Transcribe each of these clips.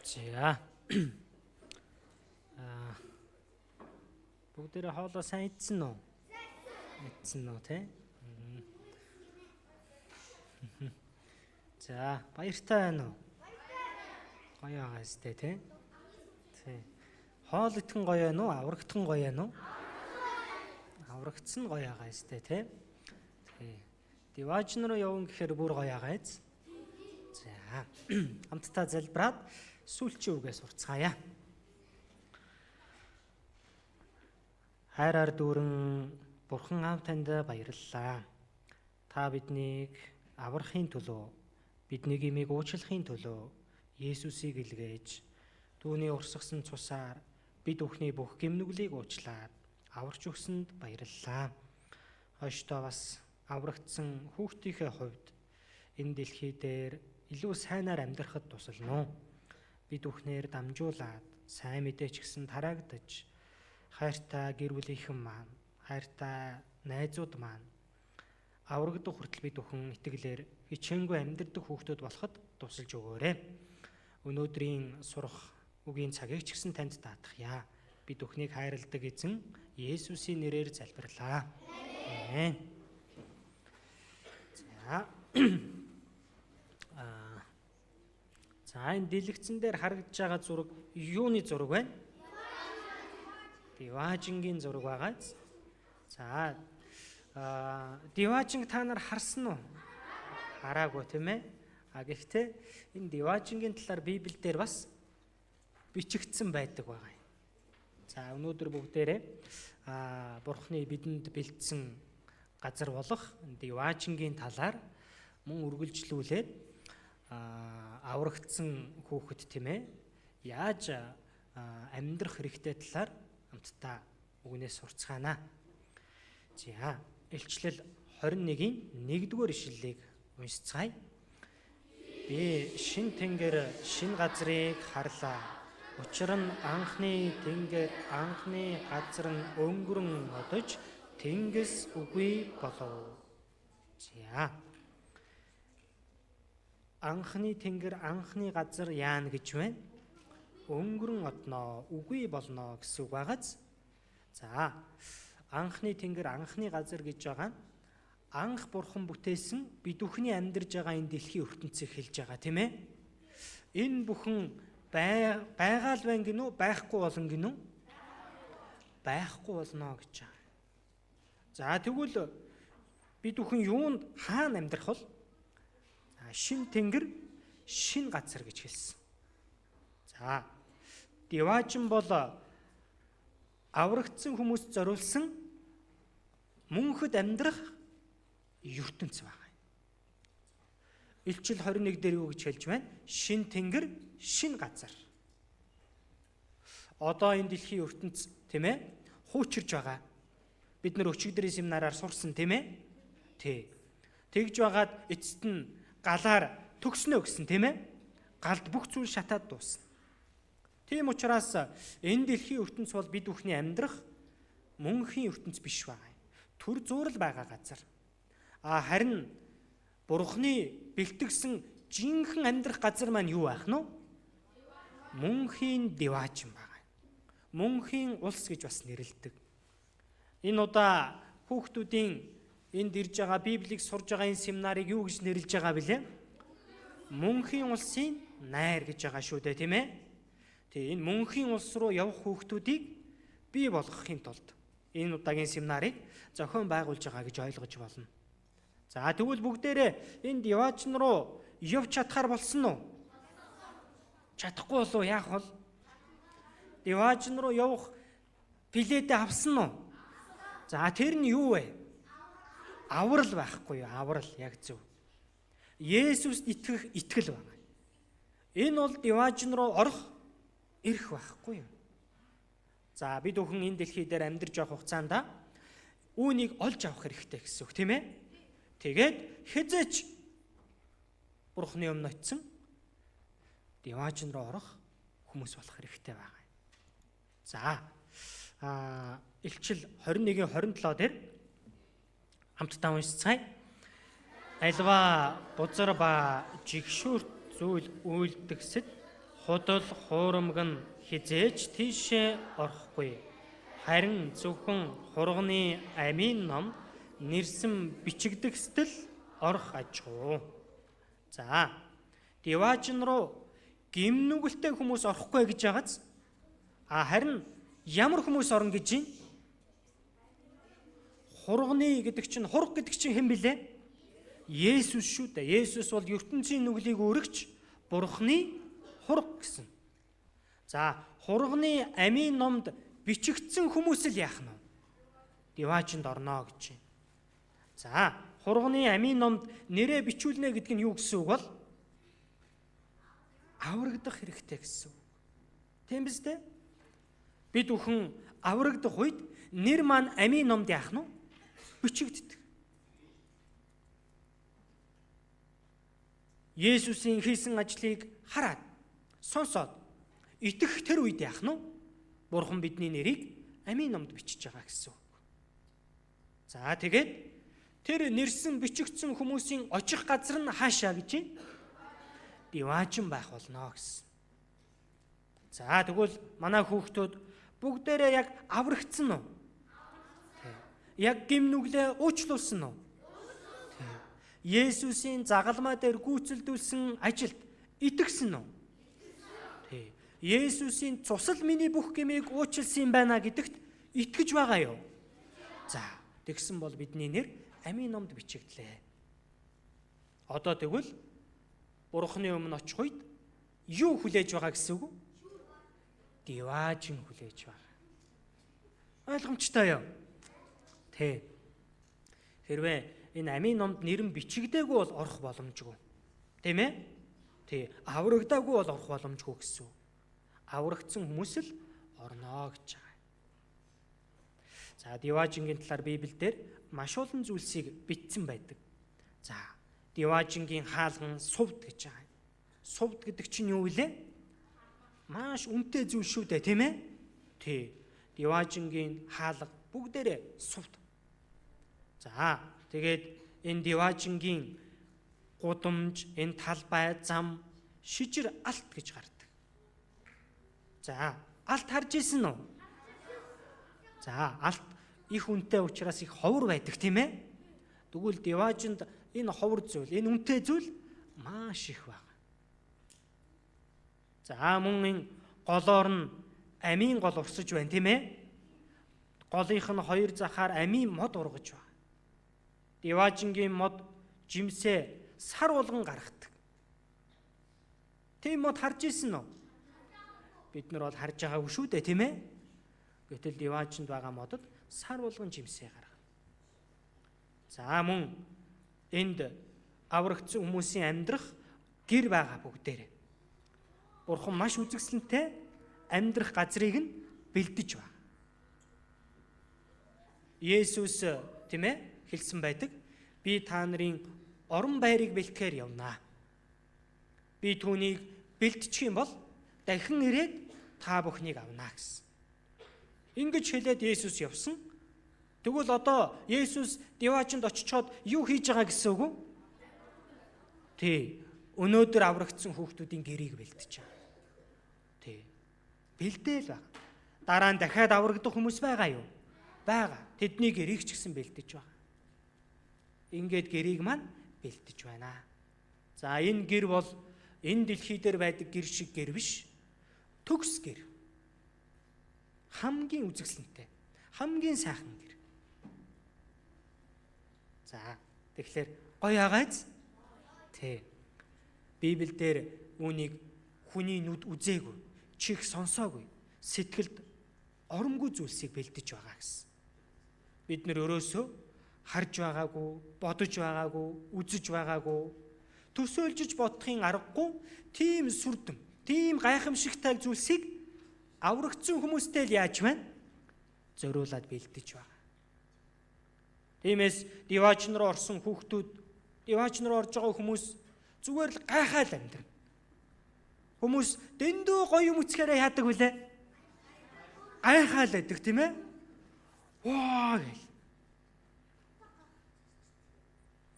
За. Аа. Бүгдээрээ хоолоо сайн идсэн үү? Идсэн үү, тэ? За, баяртай байна уу? Гоё байгаа сте, тэ? Тэ. Хоол итгэн гоё байна уу? Аврагдхан гоё байна уу? Аврагдсан гоё байгаа сте, тэ? Тэ. Диважн руу явна гэхээр бүр гоё байгаа биз? За. Хамтдаа залбираад сүүлчийн үгээ сурцгаая. Хайраар дүүрэн Бурхан Аав танд баярлалаа. Та биднийг аврахын төлөө, бидний гмийг уучлахын төлөө Есүсийг илгээж, түүний урсгасан цусаар бид бүхний бүх гимнүглийг уучлаад аварч өгсөнд баярлалаа. Хойштоо бас аврагдсан хүүхдийнхээ хувьд энэ дэлхий дээр илүү сайнаар амьдрахад тусална уу? Бид бүхнээр дамжуулаад сайн мэдээ ч гэсэн тараагдаж, хайртай гэр бүлийнхэн маань, хайртай найзууд маань аврагдах хүртэл бид бүхэн итгэлээр хичээнгүй амьдрдаг хүүхдүүд болоход тусалж өгөөрэй. Өнөөдрийн сурах үгийн цагийг ч гэсэн танд даатгая. Бид бүхнийг хайрладаг эзэн Есүсийн нэрээр залбирлаа. Амен. За. За, энэ дэлгэцэн дээр харагдж байгаа зураг юуны зураг вэ? Диваажингийн зураг байгаа. За, диваажинг та нар харсан уу? Хараагүй, тийм ээ? А гэхдээ энэ диваажингийн талаар Библиэлд бас бичигдсэн байдаг байгаа юм. За, өнөөдөр бүгдээрээ Бурхны бидэнд бэлдсэн газар болох диваажингийн талаар мөн үргэлжлүүлээд аврагдсан хүүхэд, тийм ээ, яаж амьдрах хэрэгтэй талаар хамтдаа үгнээс сурцгаана. За, Илчлэл 21-ийн 1-р ишлэлийг уншицгаая. Би шин тэнгэр, шин газрыг харлаа. Учир нь анхны тэнгэр, анхны газар нь өнгөрөн одож, тэнгис үгүй болов. За. Анхны тэнгэр, анхны газар яана гэж байна? Өнгөрөн одноо, үгүй болно гэсэн үг байгааз. За, анхны тэнгэр, анхны газар гэж байгаа нь анх бурхан бүтээсэн бид бүхний амьдарж байгаа энэ дэлхийн ертөнцийг хэлж байгаа, тийм ээ? Энэ бүхэн байгаа л байна гинүү, байхгүй болно гинүү? Байхгүй болно гэж байгаа. За, тэгвэл бид бүхэн юунд хаана амьдрах вэ? За, шин тэнгэр, шин газар гэж хэлсэн. За, диваажин бол аврагдсан хүмүүст зориулсан мөнхөд амьдрах ертөнц байгаа. Илчил 21 дээр юу гэж хэлж байна? Шин тэнгэр, шин газар. Одоо энэ дэлхийн ертөнц, тийм ээ, хуучирж байгаа. Бид нар өчигдрийн семинараар сурсан, тийм ээ? Тий. Тэгж байгаад эцэст нь галаар төгснө гэсэн, тийм ээ? Галд бүх зүйл шатаад дуусна. Тийм учраас энэ дэлхийн ертөнц бол бид бүхний амьдрах мөнхийн ертөнц биш байгаа юм. Төр зуурал байгаа газар. А харин Бурхны бэлтгэсэн жинхэнэ амьдрах газар маань юу байх нь вэ? Мөнхийн диваажин байгаа. Мөнхийн улс гэж бас нэрлэдэг. Энэ удаа хүүхдүүдийн энд ирж байгаа Библийг сурж байгаа энэ семинарыг юу гэж нэрлэж байгаа билээ? Мөнхийн улсын найр гэж байгаа шүү дээ, тийм ээ? Тэгээ энэ мөнхийн улс руу явах хүүхдүүдийг бий болгохын тулд энэ удаагийн семинарыг зохион байгуулж байгаа гэж ойлгож болно. За, тэгвэл бүгдээрээ энэ диваажин руу явж чадхаар болсон уу? Чадахгүй болов яах вэ? Диваажин руу явах билетээ авсан уу? За, тэр нь юу вэ? Аврал байхгүй юу? Аврал, яг зөв. Есүст итгэх итгэл байна. Энэ бол диваажин руу орох эрх байхгүй юу? За, бид бүхэн энэ дэлхий дээр амьдарч явах хугацаанд үүнийг олж авах хэрэгтэй гэсэн үг, тийм ээ? Тэгээд хизээч Бурхны өмнө очисон диваажин руу орох хүмүүс болох хэрэгтэй байгаа юм. За, Илчил 21-ийн 27 дээр хамтдаа уншицгаая. Альва бузар ба жигшүүрт зүйл үйлдэгсэд Худал хуурамг нь хизээж тийшээ орохгүй. Харин зөвхөн хурганы амийн ном нэрсэн бичигдэгстэл орох ажгүй. За, диваажин руу гим нүгэлтэй хүмүүс орохгүй гэж байгааз. А харин ямар хүмүүс орно гэж юм? Хурганы гэдэг чинь, хург гэдэг чинь хэн блэ? Есүс шүү дээ. Есүс бол ертөнцийн нүглийг өргөж Бурхны хург гэсэн. За, хурганы амийн номд бичигдсэн хүмүүс л яах нь вэ? Диваажинд орно гэж байна. За, хурганы амийн номд нэрээ бичүүлнэ гэдэг нь юу гэсэн үг бол? Аврагдах хэрэгтэй гэсэн үг. Тийм биз дээ? Бид бүхэн аврагдах үед нэр маань амийн номд яах нь вэ? Бичигддэг. Есүсийн хийсэн ажлыг хараад, сонсоод итгэх тэр үед яах нь вэ? Бурхан бидний нэрийг амийн номд бичиж байгаа гэсэн үг. За, тэгээд тэр нэрсэн бичигдсэн хүмүүсийн очих газар нь хаашаа гэж юм? Диваажин байх болно гэсэн. За, тэгвэл манай хүүхдүүд бүгдээрээ яг аврагдсан уу? Яг гим нүглээ уучлуулсан уу? Есүсийн загалмай дээр гүйцэлдүүлсэн ажилд итгэсэн үү? Есүсийн цусал миний бүх гмийг уучлсан юм байна гэдэгт итгэж байгаа юу? За, тэгсэн бол бидний нэр амийн номд бичигдлээ. Одоо тэгвэл Бурхны өмнө очих үед юу хүлээж байгаа гэсэн үг үү? Диваажин хүлээж байгаа. Ойлгомжтой юу? Тэ. Хэрвээ энэ амийн номд нэр нь бичигдээгүй бол орох боломжгүй. Тийм ээ? Тэ. Аврагдаагүй бол орох боломжгүй гэсэн үг. Аврагдсан хүмүүс л орно гэж байгаа. За, диваажингийн талаар Библиэлд маш олон зүйлсийг бичсэн байдаг. За, диваажингийн хаалган сувд гэж байгаа. Сувд гэдэг чинь юу вэ? Маш үнэтэй зүйл шүү дээ, тийм ээ? Тий. Диваажингийн хаалга бүгдээрээ сувд. За, тэгээд энэ диваажингийн гудамж, энэ талбай, зам, шижир алт гэж гардаг. За, алт харж исэн үү? За, алт их үнэтэй учраас их ховор байдаг, тийм ээ? Тэгвэл диваажинд энэ ховор зүйл, энэ үнэтэй зүйл маш их байна. За, мөн энэ голоор нь амийн гол урсаж байна, тийм ээ? Голынх нь хоёр захаар амийн мод ургаж байна. Диваажингийн мод жимсээ сар болгон гаргадаг. Тийм мод харж исэн үү? Бид нар бол харж байгаагүй шүү дээ, тийм ээ? Гэтэл диваажинд байгаа модод сар болгон жимсээ гаргана. За, мөн энд аврагдсан хүмүүсийн амьдрах гэр байгаа бүгдээрээ. Бурхан маш үзэсгэлэнтэй амьдрах газрыг нь бэлдэж байна. Есүс, тийм ээ, хэлсэн байдаг. Би та нарын орон байрыг бэлтгэхээр явнаа. Би түүнийг бэлтчих юм бол дахин ирээд та бүхнийг авнаа гэсэн. Ингэж хэлээд Есүс явсан. Тэгвэл одоо Есүс диваажинд очичоод юу хийж байгаа гэсэн үг үү? Тий. Өнөөдөр аврагдсан хүүхдүүдийн гэрийг бэлтэж байгаа. Тий. Бэлдээл байгаа. Дараа нь дахиад аврагдах хүмүүс байгаа юу? Байгаа. Тэдний гэрийг ч гэсэн бэлтэж байгаа. Ингээд гэрийг маань бэлтэж байна. За, энэ гэр бол энэ дэлхий дээр байдаг гэр шиг гэр биш. Төгс гэр. Хамгийн үзэсгэлэнтэй, хамгийн сайхан гэр. За, тэгэхээр гоё агаац. Тий. Библиэлд үүнийг хүний нүд үзээгүй, чих сонсоогүй, сэтгэлд оромгүй зүйлсийг бэлдэж байгаа гэсэн. Бид нэр өрөөсөө харж байгаагүй, бодож байгаагүй, үзэж байгаагүй, төсөөлжиж бодохын аргагүй тийм сүрдэм, тийм гайхамшигтай зүйлсийг аврагдсан хүмүүстэй л яаж байна? Зориулаад бэлдэж байгаа. Тиймээс диваажин руу орсон хүүхдүүд, диваажин руу орж байгаа хүмүүс зүгээр л гайхаал амьдрна. Хүмүүс дэндүү гоё юм үцгээрээ яадаг вүлээ? Гайхаал байдаг, тийм ээ? Ваа гэл.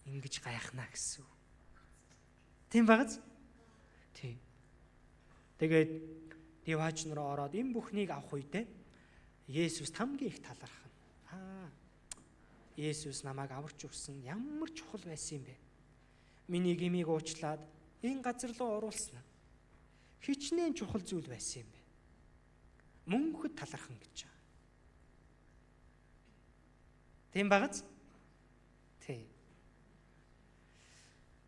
Ингэж гайхна гэсэн үг. Тийм багаз? Тийм. Тэгээд диваажн руу ороод энэ бүхнийг авах үедээ Есүс хамгийн их талархна. Есүс намайг аварч өгсөн ямар чухал байсан юм бэ? Миний гмийг уучлаад энэ газар руу оруулсан. Хичнээн чухал зүйл байсан юм бэ? Мөнхөд талархан гэж. Тийм багаз? Тийм.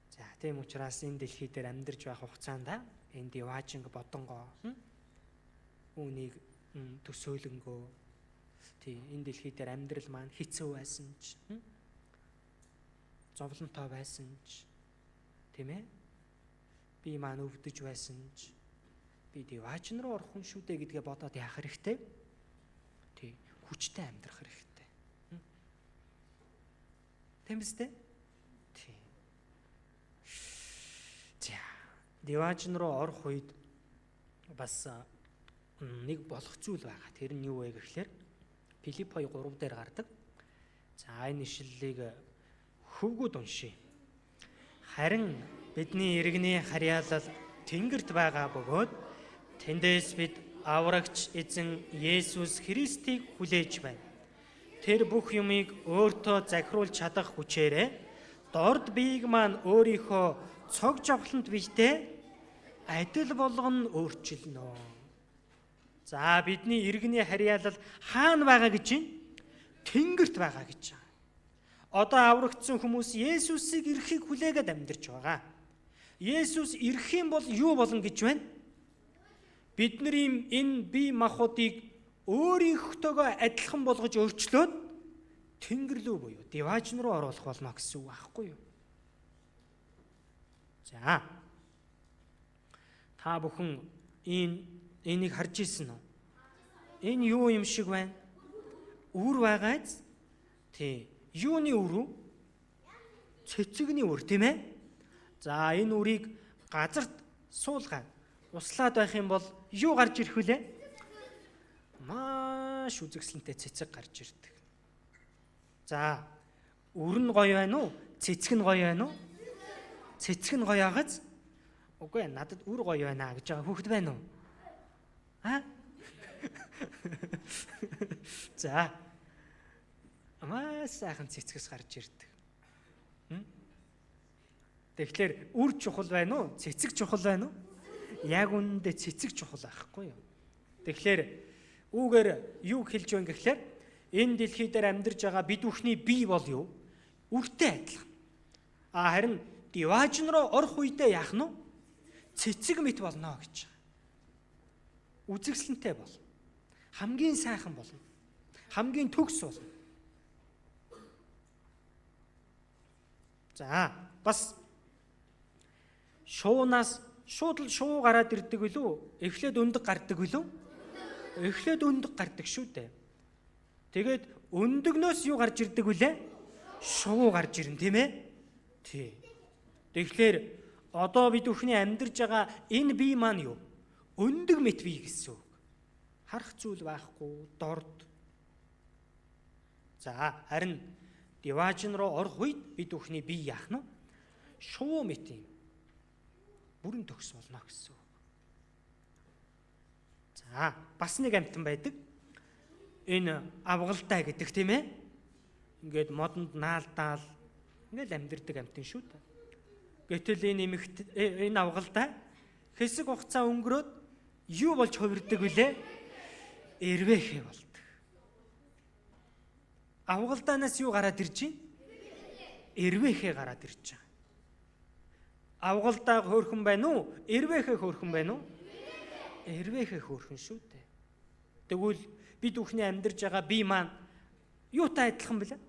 За, тийм учраас энэ дэлхий дээр амьдарч байх хугацаанд энэ диваажинг бодонгоо үүнийг төсөөлөнгөө тий энэ дэлхий дээр амьдрал маань хэцүү байсан ч зовлонтой байсан ч тийм би маань өвдөж байсан ч би диваажин руу орох хүн шүү дээ гэдгээ бодоод яах хэрэгтэй? Тий, хүчтэй амьдрах хэрэгтэй. Тийм биз дээ? Тий. За, диваажин руу орох үед бас нэг болох зүйл байгаа. Тэр нь юу вэ гэхлээр Филиппой 3 дээр гардаг. За, энэ ишлэлийг хөвгүүд уншъя. Харин бидний иргэний харьяалал Тэнгэрт байгаа бөгөөд тэндээс бид аврагч эзэн Есүс Христийг хүлээж байна. Тэр бүх юмыг өөртөө захируулж чадах хүчээрээ дорд биеийг маань өөрийнхөө цог жавхлант биетэй адил болгон өөрчилнө. За, бидний иргэний харьяалал хаана байгаа гэж байна? Тэнгэрт байгаа гэж байгаа. Одоо аврагдсан хүмүүс Есүсийг ирэхийг хүлээгээд амьдарч байгаа. Есүс ирэх юм бол юу болно гэж байна? Бидний энэ бие махбодыг өөрийнхөөгөө адилхан болгож өөрчлөөд Тэнгэр лүү буюу диваажн руу оруулах болно гэсэн үг аахгүй юу? За. Та бүхэн энийг харж ирсэн үү? Энэ юу юм шиг байна? Үр байгааз? Тий. Юуны үр үү? Цэцэгний үр, тийм ээ? За, энэ үрийг газарт суулгаад услаад байх юм бол юу гарч ирэх вүлээ? Маш үзэсгэлэнтэй цэцэг гарч ирдэг. За, үр нь гоё байна уу? Цэцэг нь гоё байна уу? Цэцэг нь гоё агаз? Үгүй надад үр гоё байна гэж байгаа хүүхэд байна уу? Аа? За. Маш сайхан цэцгээс гарч ирдэг. Тэгэхээр үр чухал байна уу? Цэцэг чухал байна уу? Яг үнэндээ цэцэг чухал байхгүй юу? Тэгэхээр үүгээр юу хэлж байна гэхлээр энэ дэлхий дээр амьдарч байгаа бид бүхний бие бол юу? Үртэй адилхан. А харин диваажн руу орох үедээ яах нь вэ? Цэцэг мэт болно гэж. Үзэсгэлэнтэй болно. Хамгийн сайхан болно. Хамгийн төгс болно. За, бас шуунаас шууд л шуу гараад ирдэг билүү? Эхлээд өндөг гардаг билүү? Эхлээд өндөг гардаг шүү дээ. Тэгээд өндөгнөөс юу гарч ирдэг вүлээ? Шувуу гарч ирнэ, тийм ээ? Тий. Тэгэхээр одоо бид бүхний амьдарч байгаа энэ бие маань юу? Өндөг мэт бие гэсэн үг. Харах зүйл байхгүй, дорд. За, харин диваажн руу орох үед бид бүхний бие яах нь вэ? Шувуу мэт юм. Бүрэн төгс болно гэсэн үг. За, бас нэг амьтан байдаг. Энэ авгалтай гэдэг, тийм ээ? Ингээд модонд наалдаал ингээл амьдэрдэг амьтан шүү дээ. Гэтэл энэ эмэгт энэ авгалтай хэсэг хугацаа өнгөрөөд юу болж хувирдаг вүлээ? Эрвэхэ болдог. Авгалдаанаас юу гараад ирж байна? Эрвэхэ гараад ирж байгаа. Авгалдаа хөөрхөн байна уу? Эрвэхэ хөөрхөн байна уу? Эрвэхэ хөөрхөн шүү дээ. Тэгвэл бид бүхний амьдарч байгаа бие маань юутай адилхан бэлээ?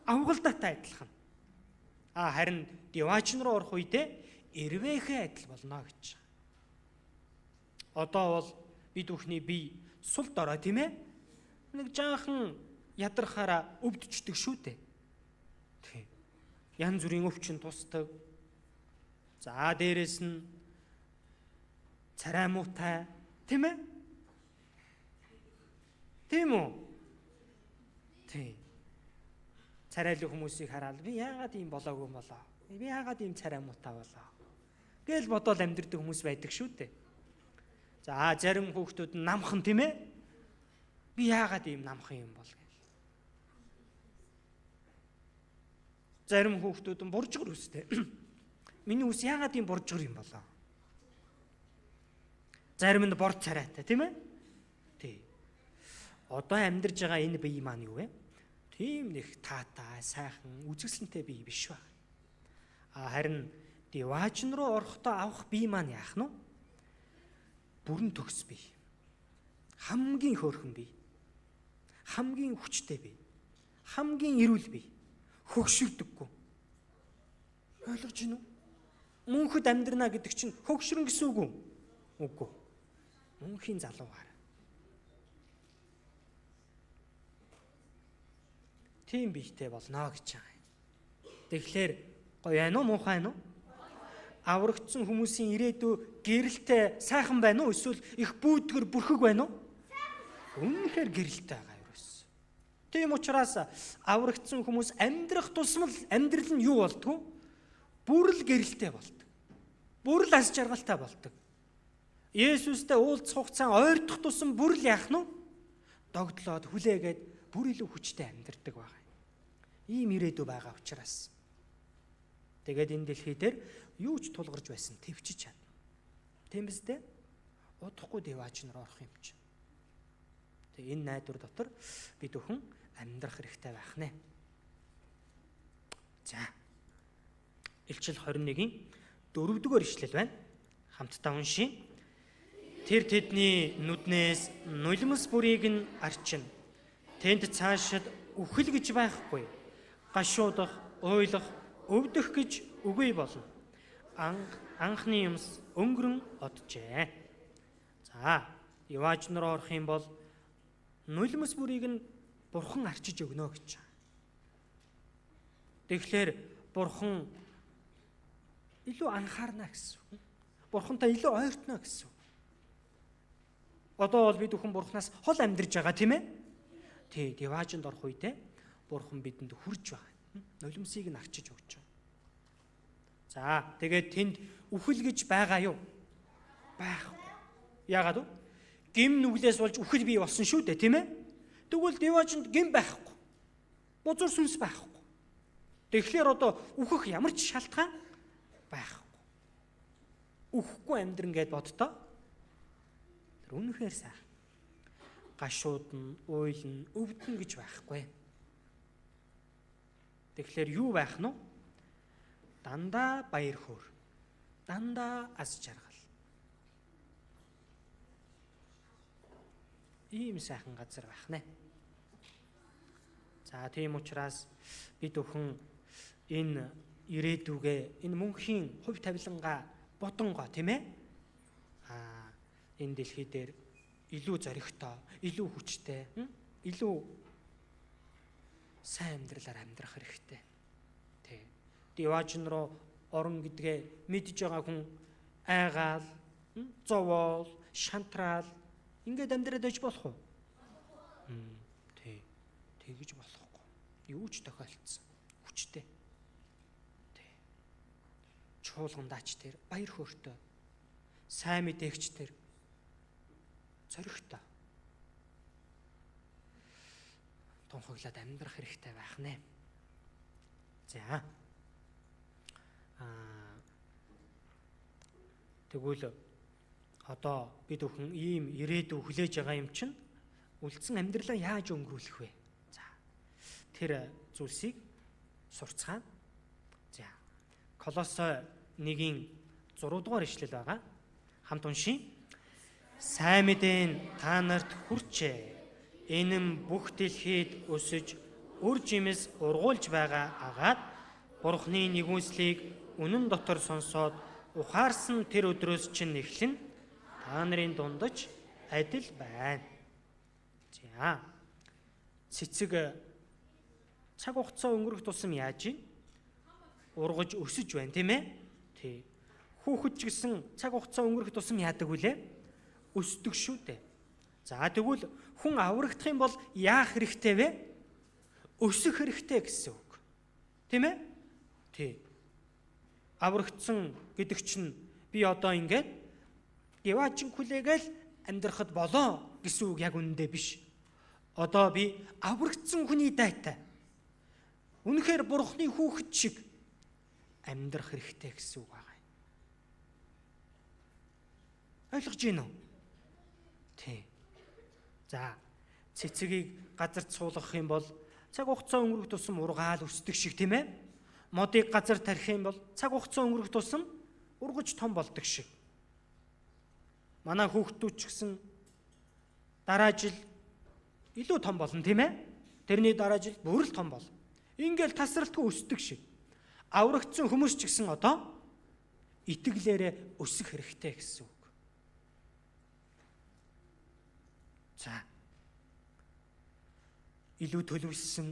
Авгалдаатай адилхан. А харин диваажн руу орох үедээ эрвэхэ адил болно гэж. Одоо бол бид бүхний бие сул дорой, тийм ээ? Нэг жаахан ядрахаараа өвдчихдөг шүү дээ. Тийм. Янз бүрийн өвчин тусдаг. За, дээрэс нь царай муутай, тийм ээ? Тийм үү? Тийм. Царайлаг хүмүүсийг хараад би яагаад ийм болоогүй юм болоо? Би яагаад ийм царай муутай болоо? Гээл бодоол амьдэрдэг хүмүүс байдаг шүү дээ. За зарим хүүхдүүд нь намхан тийм ээ? Би яагаад ийм намхан юм бол гэл. Зарим хүүхдүүд нь буржгар үстэй. Миний үс яагаад ийм буржгар юм болоо? Зарим нь бор царайтай тийм ээ? Тий. Одоо амьдарж байгаа энэ бие маань юу вэ? Тийм нэг таатай, сайхан, үзэсгэлэнтэй бие биш баг. А харин диваажин руу орохдоо авах бие маань яах нь вэ? Бүрэн төгс бие. Хамгийн хөөрхөн бие. Хамгийн хүчтэй бие. Хамгийн эрүүл бие. Хөгшөрдөггүй. Ойлгож байна уу? Мөнхөд амьдрна гэдэг чинь хөгшрөн гэсэн үг үү? Үгүй. Мөнхийн залуугаар. Тийм биетэй болно гэж байгаа юм. Тэгэхээр гоё байна уу, муухай байна уу? Аврагдсан хүмүүсийн ирээдүй гэрэлтэй сайхан байна уу? Эсвэл их бүүдгэр бүрхэг байна уу? Үнэхээр гэрэлтэй байгаа ерөөс. Тийм учраас аврагдсан хүмүүс амьдрах тусмал амьдрал нь юу болдгоо? Бүр л гэрэлтэй болдог. Бүр л аз жаргалтай болдог. Есүстэй уулзах хугацаа ойртох тусам бүр л яах нь вэ? Догдлоод хүлээгээд бүр илүү хүчтэй амьдардаг байгаа юм. Ийм ирээдүй байгаа учраас. Тэгээд энэ дэлхий дээр юу ч тулгарч байсан төвчж чадна. Тийм биз дээ? Удахгүй дивааж нар орох юм чинь. Тэгээ энэ найдвар дотор бид бүхэн амьдрах хэрэгтэй байх нэ. За. Илчил 21-ийн 4-р ишлэл байна. Хамтдаа уншийе. Тэр тэдний нүднээс нулимс бүрийг нь арчина. Тэнд цаашид үхэл гэж байхгүй. Гашуудах, уйлах, өвдөх гэж үгүй болно. Анхны юмс өнгөрөн оджээ. За, Яваач нар орох юм бол нулимс бүрийг нь бурхан арчиж өгнө гэж. Тэгэхээр бурхан илүү анхаарна гэсэн үг. Бурхантай илүү ойртно гэсэн үг. Одоо бол бид бүхэн бурханаас хол амьдарж байгаа тийм ээ? Тий, диваажинд орох үедээ бурхан бидэнд хүрж байгаа. Нулимсыг нь арчиж өгч байгаа. За, тэгээд тэнд үхэл гэж байгаа юу? Байхгүй. Яагаад вэ? Гим нүглээс болж үхэл бий болсон шүү дээ, тийм ээ? Тэгвэл диваажинд гим байхгүй. Бузар сүнс байхгүй. Тэгэхээр одоо үхэх ямар ч шалтгаан байхгүй. Үхэхгүй амьдран гэд боддоо. Тэр үнэхээр сайхан. Гашуудна, уйлна, өвдөн гэж байхгүй. Тэгэхээр юу байх нь вэ? Дандаа баяр хөөр. Дандаа аз жаргал. Ийм сайхан газар байх нэ. За, тийм учраас бид бүхэн энэ ирээдүгээ, энэ мөнхийн хувь тавилангаа бодонгоо, тийм ээ? Аа, энэ дэлхий дээр илүү зоригтой, илүү хүчтэй, илүү сайн амьдралаар амьдрах хэрэгтэй. Тэ. Диваажин руу орон гэдгээ мэдж байгаа хүн айгаал, зовоол, шантраал ингээд амьдраад байж болох уу? Тий. Тэгж болохгүй. Юу ч тохиолдсон. Хүчтэй. Тий. Чуулгандаач тэр баяр хөөртэй. Сайн мэдээгч тэр зоригтой. Тунхаглаад амьдрах хэрэгтэй байх нэ. За. Тэгвэл одоо бид бүхэн ийм ирээдүй хүлээж байгаа юм чинь үлдсэн амьдралаа яаж өнгөрүүлэх вэ? За. Тэр зүйлсийг сурцгаана. За. Колосой 1-ийн 6 дугаар ишлэл байгаа. Хамт уншийе. Сайн мэдээ нь та нарт хүрчээ. Энэ нь бүх дэлхийд өсөж үр жимс ургуулж байгаа агаад Бурхны нэгүслийг үнэн дотор сонсоод ухаарсан тэр өдрөөс чинь эхлэн та нарын дундаж адил байна. За. Цэцэг цаг хугацаа өнгөрөх тусам яаж юм? Ургаж өсөж байна, тийм ээ? Тий. Хүүхэд ч гэсэн цаг хугацаа өнгөрөх тусам яадаг вүлээ? Өсдөг шүү дээ. За, тэгвэл хүн аврагдах юм бол яах хэрэгтэй вэ? Өсөх хэрэгтэй гэсэн үг. Тийм ээ? Тий. Аврагдсан гэдэг чинь би одоо ингээд Гевачин хүлээгээл амьдрахад болоо гэсэн үг яг үнэндээ биш. Одоо би аврагдсан хүний дайтай. Үнэхээр Бурхны хүүхэд шиг амьдрах хэрэгтэй гэсэн үг байгаа юм. Ойлгож байна уу? Тий. За, цэцгийг газарт суулгах юм бол цаг хугацаа өнгөрөх тусам ургаал өсдөг шиг, тийм ээ? Модыг газар тарих юм бол цаг хугацаа өнгөрөх тусам ургаж том болдог шиг. Манай хүүхдүүд ч гэсэн дараа жил илүү том болно, тийм ээ? Тэрний дараа жил бүр л том болно. Ингээл тасралтгүй өсдөг шиг. Аврагдсан хүмүүс ч гэсэн одоо итгэлээрээ өсөх хэрэгтэй гэсэн үг. За. Илүү төлөвлөсөн,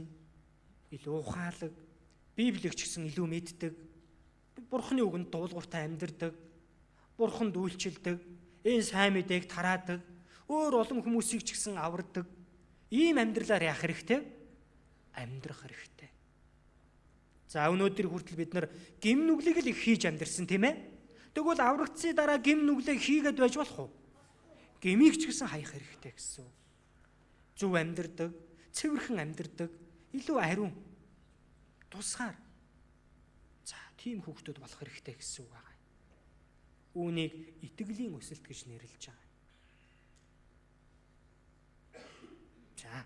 илүү ухаалаг, Библийг ч гэсэн илүү мэддэг, Бурхны үгэнд дуулууртай амьдардаг, Бурханд үйлчилдэг, энэ сайн мэдээг тараадаг, өөр олон хүмүүсийг ч гэсэн авардаг. Ийм амьдралаар яах хэрэгтэй? Амьдрах хэрэгтэй. За, өнөөдөр хүртэл бид нар гим нүглийг л их хийж амьдарсан, тийм ээ? Тэгвэл аврагдсны дараа гим нүглээ хийгээд байж болох уу? Гмийг ч гэсэн хаях хэрэгтэй гэсэн. Зөв амьдардаг, цэвэрхэн амьдардаг, илүү ариун, тусгаар. За, тийм хүүхдүүд болох хэрэгтэй гэсэн үг байгаа. Үүнийг итгэлийн өсөлт гэж нэрлэж байгаа. За.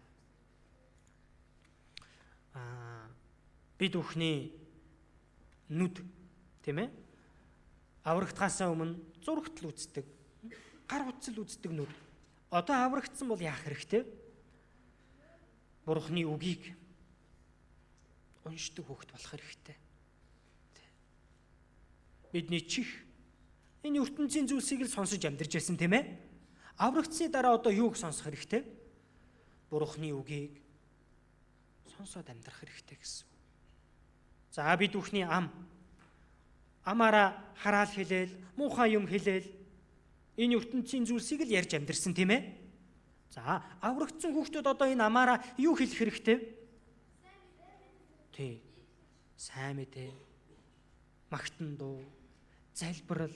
Бид бүхний нүд, тийм ээ? Аврагдахаасаа өмнө зурагт л үздэг, гар утсал үздэг нүд. Одоо аврагдсан бол яах хэрэгтэй? Бурхны үгийг уншдаг хүүхэд болох хэрэгтэй. Бидний чих энэ ертөнцийн зүйлсийг л сонсож амьдарч байсан, тийм ээ? Аврагдсны дараа одоо юуг сонсох хэрэгтэй? Бурхны үгийг сонсоод амьдрах хэрэгтэй гэсэн. За, бид бүхний амаараа хараал хэлээл, муухай юм хэлээл, энэ ертөнцийн зүйлсийг л ярьж амьдарсан, тийм ээ? За, аврагдсан хүүхдүүд одоо энэ амаараа юу хэлэх хэрэгтэй? Тий. Сайн мэдээ, магтан дуу, залбирал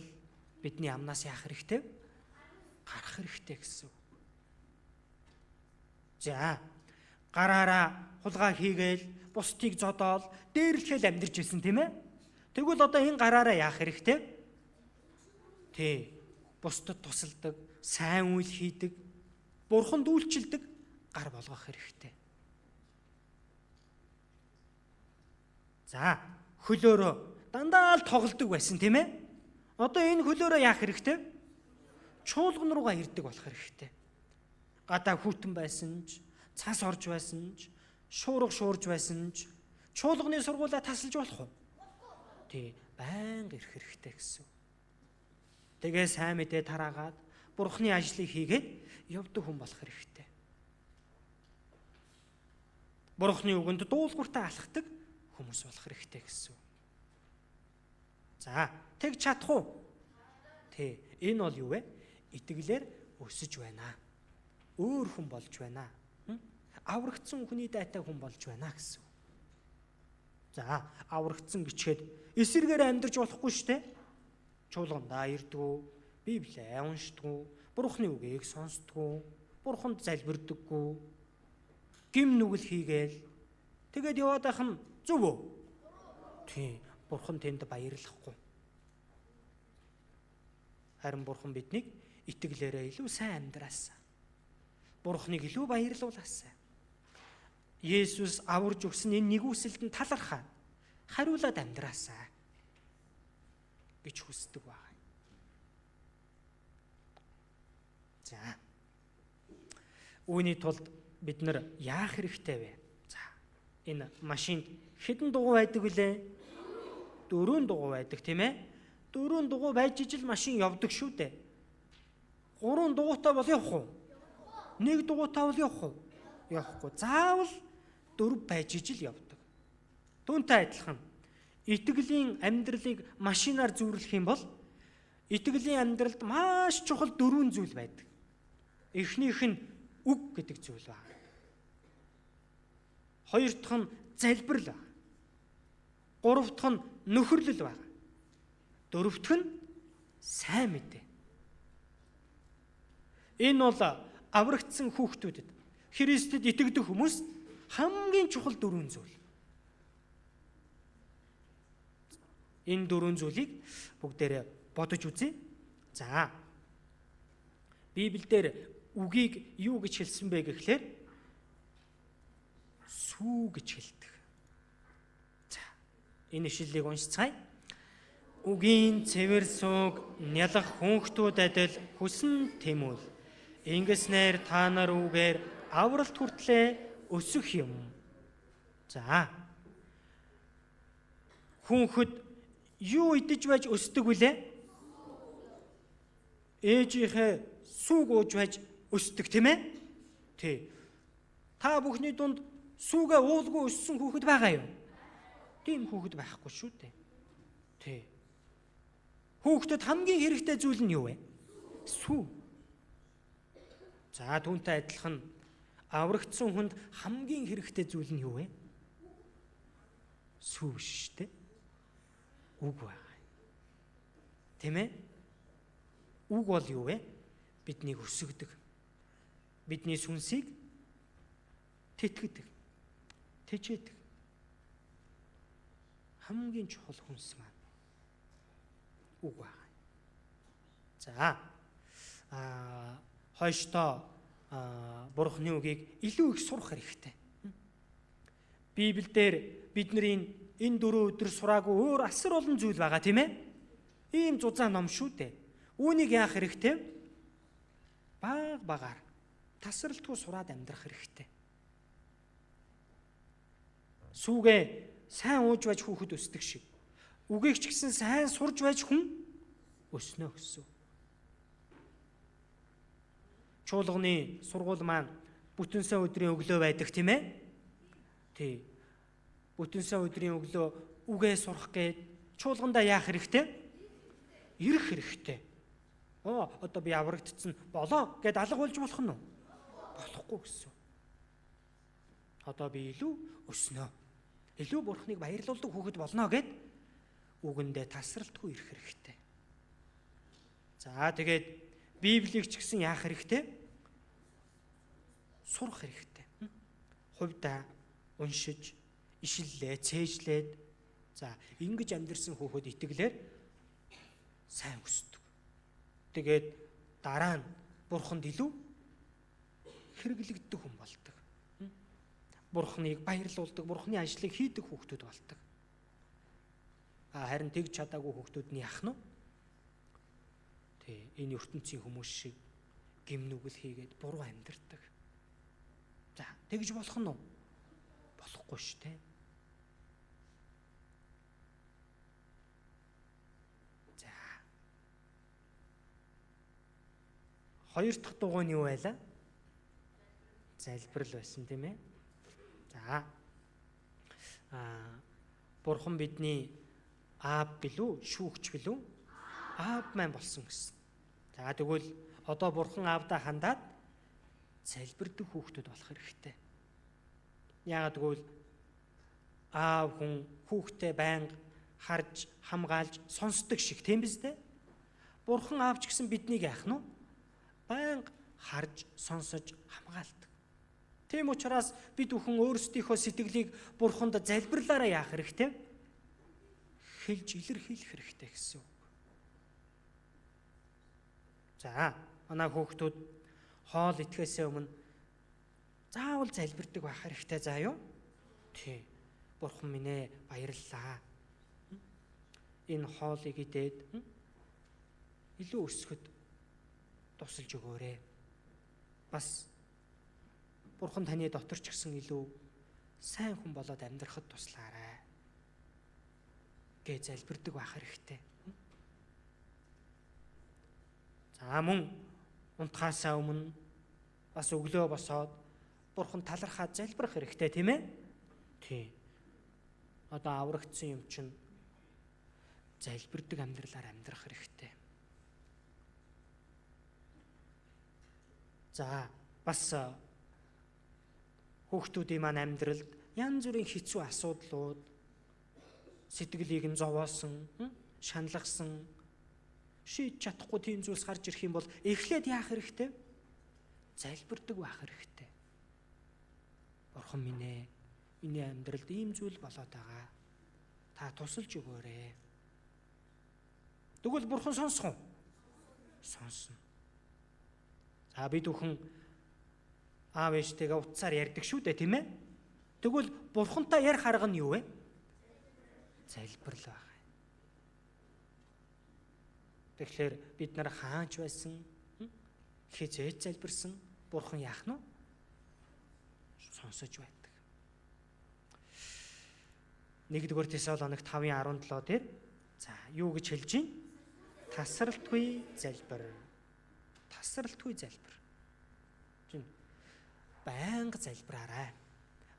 бидний амнаас яах хэрэгтэй? Гарах хэрэгтэй гэсэн. За, гараараа хулгай хийгээл, бусдыг зодоол, дээрлэхэл амьдарч ирсэн, тийм ээ? Тэгвэл одоо энэ гараараа яах хэрэгтэй? Тий. Бусдад тусалдаг, сайн үйл хийдэг, бурханд үйлчилдэг гар болгох хэрэгтэй. За, хөлөөрөө дандаа л тоглодог байсан, тийм ээ? Одоо энэ хөлөөрөө яах хэрэгтэй? Чуулган руугаа ирдэг болох хэрэгтэй. Гадаа хүүтэн байсан ч, цас орж байсан ч, шуурга шуурж байсан ч чуулганы сургуулаа тасалж болох уу? Тий, байнга ирэх хэрэгтэй гэсэн. Тэгээ сайн мэдээ тараагаад Бурхны ажлыг хийгээд явдаг хүн болох хэрэгтэй. Бурхны үгэнд дуулууртай алхдаг хүмүүс болох хэрэгтэй гэсэн. За, тэг чадах уу? Тий, энэ бол юу вэ? Итгэлээр өсөж байна. Өөр хүн болж байна. Аврагдсан хүний дайтай хүн болж байна гэсэн. За, аврагдсан гिचхэд эсэргээр амьдарч болохгүй шүү дээ. Чуулгандаа ирдгүү, Библийг уншдаггүй, Бурхны үгийг сонсдоггүй, Бурханд залбирдаггүй, гим нүгэл хийгээл тэгээд яваад байх нь зөв үү? Тийм, Бурхан тэнд баярлахгүй. Харин Бурхан биднийг итгэлээрээ илүү сайн амьдраасан. Бурханыг илүү баярлуулаасай. Есүс аварж өгсөн энэ нэгүсэлд нь талархаа хариулаад амьдраасай гэж хүсдэг байгаа. За. Үүний тулд бид нар яах хэрэгтэй вэ? За. Энэ машинд хэдэн дугуй байдаг вүлээ? 4 дугуй байдаг, тийм ээ? 4 дугуй байж ижил машин явдаг шүү дээ. 3 дугуйтай бол явах уу? 1 дугуйтай бол явах уу? Явахгүй. Заавал 4 байж ижил явдаг. Түүнтэй адилхан итгэлийн амьдралыг машинаар зүйрлэх юм бол итгэлийн амьдралд маш чухал 4 зүйл байдаг. Эхнийх нь үг гэдэг зүйл байна. Хоёр дахь нь залбирал байна. Гурав дахь нь нөхөрлөл байна. Дөрөв дэх нь сайн мэдээ. Энэ бол аврагдсан хүүхдүүдэд, Христэд итгэдэг хүмүүст хамгийн чухал дөрвөн зүйл. Энэ дөрвөн зүйлийг бүгдээрээ бодож үзье. За. Библиэлд үгийг юу гэж хэлсэн бэ гэхлээр сүү гэж хэлдэг. За. Энэ ишлэлийг уншицгаая. Үгийн цэвэр сууг нялх хүүхдүүд адил хүсэн тэмүүл. Ингэснээр та нар үгээр авралт хүртлээ өсөх юм. За. Хүүхэд юу идэж байж өсдөг вүлээ? Ээжийнхээ сүүг ууж байж өсдөг, тийм ээ? Тий. Та бүхний дунд сүүгээ уулгүй өссөн хүүхэд байгаа юу? Тийм хүүхэд байхгүй шүү дээ. Тий. Хүүхдэд хамгийн хэрэгтэй зүйл нь юу вэ? Сүү. За, түүнтэй адилхан аврагдсан хүнд хамгийн хэрэгтэй зүйл нь юу вэ? Сүү биш шүү дээ. Үг байгаа. Тийм ээ? Үг бол юу вэ? Биднийг өсгөдөг. Бидний сүнсийг тэтгэдэг. Тэжээдэг. Хамгийн чухал хүнс маань үг байгаа. За. Хойштоо Бурхны үгийг илүү их сурах хэрэгтэй. Библиэлд бидний энэ дөрөв өдөр сураагүй өөр асар олон зүйл байгаа, тийм ээ? Ийм зузаан ном шүү дээ. Үүнийг яах хэрэгтэй? Баг багаар тасралтгүй сураад амьдрах хэрэгтэй. Сүүгээ сайн ууж байж хүүхэд өсдөг шиг. Үгийг ч гэсэн сайн сурж байж хүн өснө гэсэн. Чуулганы сургууль маань бүтэн сайн өдрийн өглөө байдаг, тийм ээ? Тий. Бүтэн сайн өдрийн өглөө үгээ сурах гээд чуулгандаа яах хэрэгтэй? Ирэх хэрэгтэй. Одоо би аврагдсан болоо гэд алга болж болох нь уу? Болохгүй гэсэн. Одоо би илүү өснө. Илүү Бурхныг баярлуулдаг хүүхэд болно гэд үгэндээ тасралтгүй ирэх хэрэгтэй. За, тэгээд Библийг ч гэсэн яах хэрэгтэй? Сурах хэрэгтэй. Хувьдаа уншиж, ишиллээ, цээжлээд, за, ингэж амьдрсан хүүхэд итгэлээр сайн өсдөг. Тэгээд дараа нь Бурханд илүү хэрэглэгддэг хүн болдог. Бурхныг баярлуулдаг, Бурхны ажлыг хийдэг хүүхдүүд болдог. Харин тэгж чадаагүй хүүхдүүд нь яах нь вэ? Тий, энэ ертөнцийн хүмүүс шиг гим нүгэл хийгээд буруу амьдардаг. За, тэгж болох нь уу? Болохгүй шүү дээ. За. Хоёр дахь дугуй нь юу байлаа? Залбирал байсан, тийм ээ? За. Бурхан бидний аав билүү, шүүгч билүү? Аав маань болсон гэсэн. За, тэгвэл одоо Бурхан аавдаа хандаад залбирдаг хүүхдүүд болох хэрэгтэй. Яагаад гэвэл аав хүн хүүхдээ байнга харж, хамгаалж, сонсдог шиг, тийм биз дээ? Бурхан аав ч гэсэн биднийг яах нь вэ? Байнга харж, сонсож, хамгаалдаг. Тийм учраас бид бүхэн өөрсдийнхөө сэтгэлийг Бурханд залбирлаараа яах хэрэгтэй? Хэлж илэрхийлэх хэрэгтэй гэсэн үг. За, манай хүүхдүүд хоол идэхээсээ өмнө заавал залбирдаг байх хэрэгтэй, заа юу? Тий. Бурхан минь ээ, баярлалаа. Энэ хоолыг идээд илүү өсөхөд тусалж өгөөрэй. Бас Бурхан таны дотор ч гэсэн илүү сайн хүн болоод амьдрахад туслаарай гэж залбирдаг байх хэрэгтэй. За, мөн унтахаасаа өмнө бас өглөө босоод Бурхан талархаад залбирах хэрэгтэй, тийм ээ? Тий. Одоо аврагдсан юм чинь залбирдаг амьдралаар амьдрах хэрэгтэй. За, бас хүүхдүүдийн маань амьдралд янз бүрийн хэцүү асуудлууд, сэтгэлийг нь зовоосон, шаналгасан, шийдэж чадахгүй тийм зүйлс гарч ирэх юм бол эхлээд яах хэрэгтэй? Залбирдаг байх хэрэгтэй. Бурхан минь ээ, миний амьдралд ийм зүйл болоод байгаа. Та тусалж өгөөрэй. Тэгвэл Бурхан сонсох уу? Сонсно. За бид бүхэн аав ээжтэйгээ утсаар ярьдаг шүү дээ, тийм ээ? Тэгвэл Бурхантай ярих арга нь юу вэ? Залбирал байх. Тэгэхээр бид нар хаач байсан, хизээж залбирсан Бурхан яах нь вэ? Сонсож байдаг. 1-р Тесалоник 5:17 дээр за юу гэж хэлж байна? Тасралтгүй залбир. Тасралтгүй залбир. Чинь байнга залбираарай.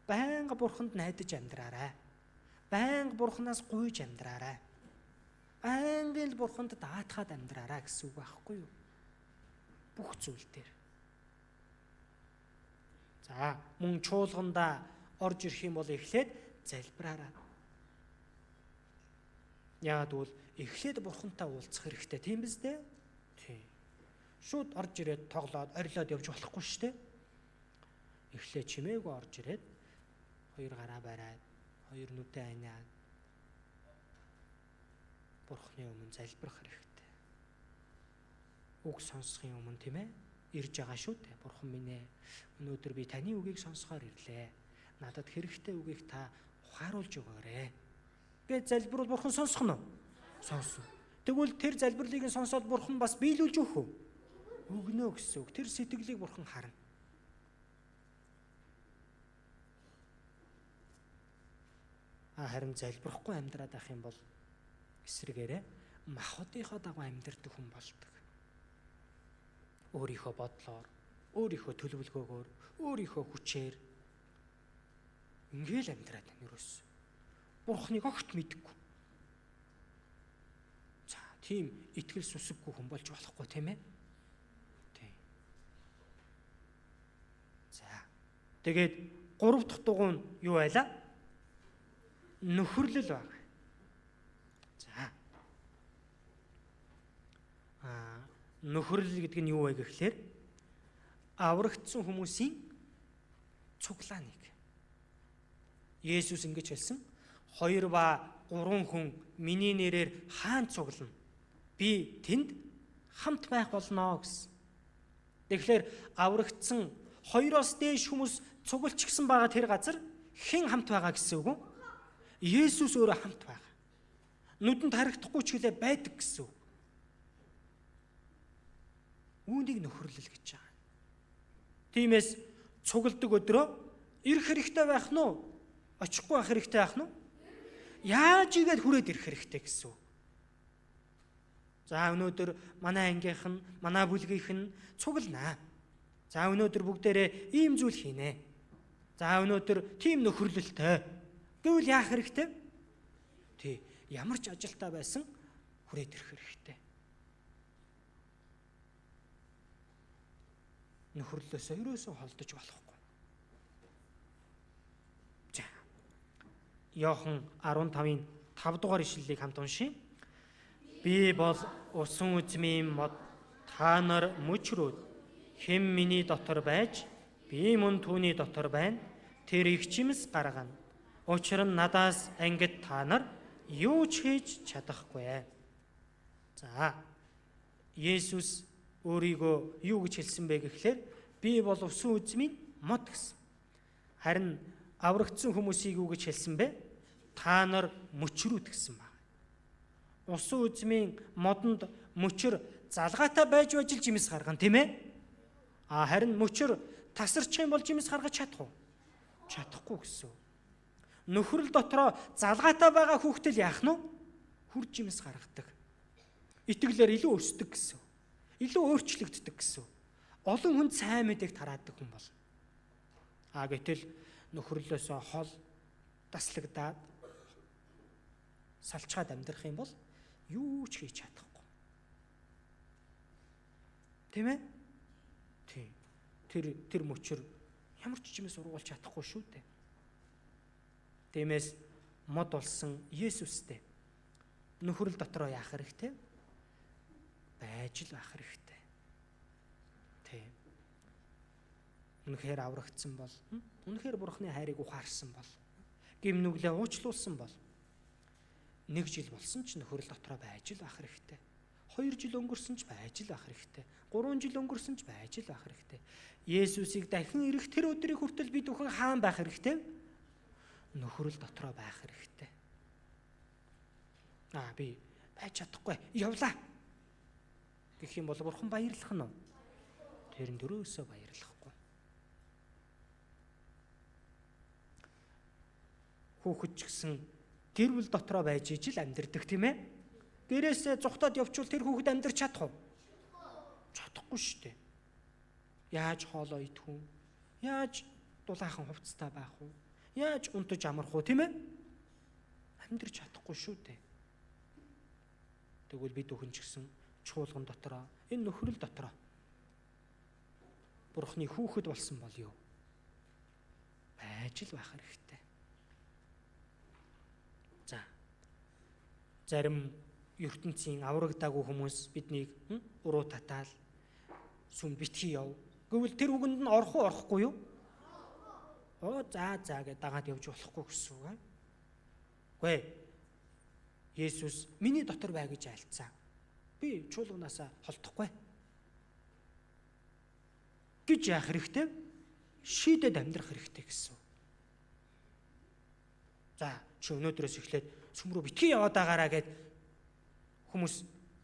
Байнга Бурханд найдаж амьдраарай. Байнга Бурханаас гуйж амьдраарай. Байнга л Бурханд даатгаад амьдраарай гэсэн үг байхгүй юу? Бүх зүйл дээр. За мөн чуулгандаа орж ирэх юм бол эхлээд залбираарай. Яагаад гэвэл эхлээд Бурхантай уулзах хэрэгтэй, тийм биз дээ? Тийм. Шууд орж ирээд тоглоод орилоод явж болохгүй шүү дээ. Эхлээд чимээгүй орж ирээд хоёр гараа бариад, хоёр нүдээ аниад Бурхны өмнө залбирах хэрэгтэй. Үг сонсохын өмнө, тийм ээ, ирж байгаа шүү дээ. Бурхан минь ээ, өнөөдөр би таны үгийг сонсохоор ирлээ. Надад хэрэгтэй үгийг та ухааруулж өгөөрэй гэж залбирвал Бурхан сонсох нь уу? Сонсно. Тэгвэл тэр залбирлыг нь сонсоод Бурхан бас биелүүлж өгөх үү? Өгнө гэсэн үг. Тэр сэтгэлийг Бурхан харна. Харин залбирахгүй амьдраад байх юм бол эсрэгээрээ махбодынхоо дагуу амьдрдаг хүн болдог. Өөрийнхөө бодлоор, өөрийнхөө төлөвлөгөөгөөр, өөрийнхөө хүчээр ингээл амьдраад байна ерөөс. Бурхныг огт мэдэхгүй. За, тийм итгэл сүсэггүй хүн болж болохгүй, тийм ээ? Тийм. За. Тэгээд 3 дахь дугуй нь юу байлаа? Нөхөрлөл баг. За. Нөхөрлөл гэдэг нь юу вэ гэхлээр аврагдсан хүмүүсийн цуглааныг. Есүс ингэж хэлсэн: 2 ба 3 хүн миний нэрээр хаан цуглана. Би тэнд хамт байх болно гэсэн. Тэгэхээр аврагдсан 2-оос дээш хүмүүс цуглчихсан байгаа тэр газар хэн хамт байгаа гэсэн үг үү? Есүс өөрөө хамт байгаа. Нүдэнд харагдахгүй ч гэлээ байдаг гэсэн үг. Үүнийг нөхөрлөл гэж байгаа. Тиймээс цугладаг өдрөө ирэх хэрэгтэй байх нь уу? Очихгүй байх хэрэгтэй байх нь уу? Яаж игээд хүрээд ирэх хэрэгтэй гэсэн үг. За өнөөдөр манай ангийнх нь, манай бүлгийнх нь цугланаа. За өнөөдөр бүгдээрээ ийм зүйл хийнэ. За өнөөдөр тийм нөхөрлөлтэй. Гэвэл яах хэрэгтэй? Тий, ямар ч ажилтаа байсан хүрээд ирэх хэрэгтэй. Нөхөрлөөсөө ерөөсөө холдож болохгүй. За. Иохан 15-ын 5 дугаар ишлэлийг хамт уншъя. Би бол усан үзмийн мод, та нар мөчрүүд. Хэн миний дотор байж, би мөн түүний дотор байна. Тэр их чимс гаргана. Учир нь надаас ангид та нар юу ч хийж чадахгүй. За. Есүс өөрийгөө юу гэж хэлсэн бэ гэхлээр би бол усан үзмийн мод гэсэн. Харин аврагдсан хүмүүсийг юу гэж хэлсэн бэ? Та нар мөчрүүд гэсэн баг. Усан үзмийн модонд мөчр залгаатай байж бажил жимс гаргана, тийм ээ? Харин мөчр тасарчих юм бол жимс гаргаж чадах уу? Чадахгүй гэсэн. Нөхрөл дотроо залгаатай байгаа хүүхдэл яах нь вэ? Хүр жимс гаргадаг. Итгэлээр илүү өсдөг гэсэн. Илүү өөрчлөгддөг гэсэн. Олон хүн сайн мэдээг тараадаг хүн болно. Гэтэл нөхөрлөөсөө хол таслагдаад салчгаад амьдрах юм бол юу ч хийж чадахгүй. Тийм ээ? Тийм. Тэр мөчөр ямар ч чимээс ургуулж чадахгүй шүү дээ. Тиймээс мод болсон Есүстэй нөхөрл дотроо яах хэрэгтэй? Байж л байх хэрэгтэй. Тийм. Үнэхээр аврагдсан бол, үнэхээр Бурхны хайрыг ухаарсан бол, гим нүглээ уучлуулсан бол нэг жил болсон ч нөхөрл дотроо байж л байх хэрэгтэй. 2 жил өнгөрсөн ч байж л байх хэрэгтэй. 3 жил өнгөрсөн ч байж л байх хэрэгтэй. Есүсийг дахин ирэх тэр өдрийг хүртэл бид бүхэн хаан байх хэрэгтэй? Нөхөрл дотроо байх хэрэгтэй. Аа, би байж чадахгүй. Явлаа гэх юм бол Бурхан баярлах нь уу? Тэр нь дөрөөсөө баярлахгүй. Хүүхэд ч гэсэн гэр бүл дотроо байж ижил амьдэрдэг, тийм ээ? Гэрээсээ зугтаад явчвал тэр хүүхэд амьдарч чадах уу? Чадахгүй шүү дээ. Яаж хоолоо идэх үү? Яаж дулаахан хувцастай байх уу? Яаж унтаж амрах уу, тийм ээ? Амьдарч чадахгүй шүү дээ. Тэгвэл бид бүхэн ч гэсэн чуулган дотроо, энэ нөхрөл дотроо Бурхны хүүхэд болсон бол юу? Байж л байх хэрэгтэй. За. Зарим ертөнцийн аврагдаагүй хүмүүс биднийг уруу татаал сүм битгий яв. Гэвэл тэр үгэнд нь орох уу, орохгүй юу? Оо, за за гэж дагаад явж болохгүй гэсэн үг аа. Үгүй ээ. Есүс миний дотор бай гэж айлцсан. Би чуулганаасаа холдохгүй гэж яах хэрэгтэй? Шийдэд амьдрах хэрэгтэй гэсэн. За, чи өнөөдрөөс эхлээд сүм рүү битгий яваад байгаараа гэд хүмүүс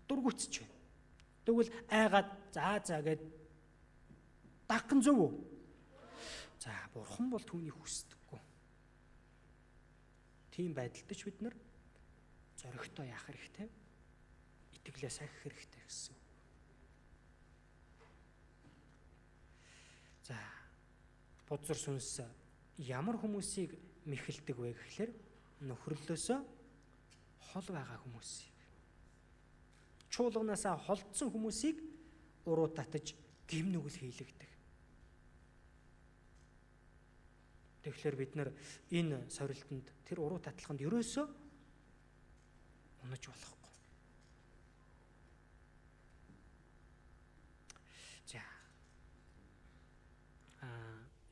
дургуутсч байна. Тэгвэл айгаад за за гэд дагхан зөв үү? За, бурхан бол түүнийг хүсдэггүй. Тийм байдалд ч бид нар зоригтой яах хэрэгтэй? Итгэлээ сахих хэрэгтэй гэсэн. За, бузар сүнс ямар хүмүүсийг мэхэлдэг вэ гэхлээр нөхөрлөөсөө хол байгаа хүмүүсийг, чуулганаасаа холдсон хүмүүсийг уруу татаж гим нүгэл хийлэгдэг. Тэгэхээр бид нар энэ сорилтонд, тэр уруу татлаханд ерөөсөө унаж болохгүй. За.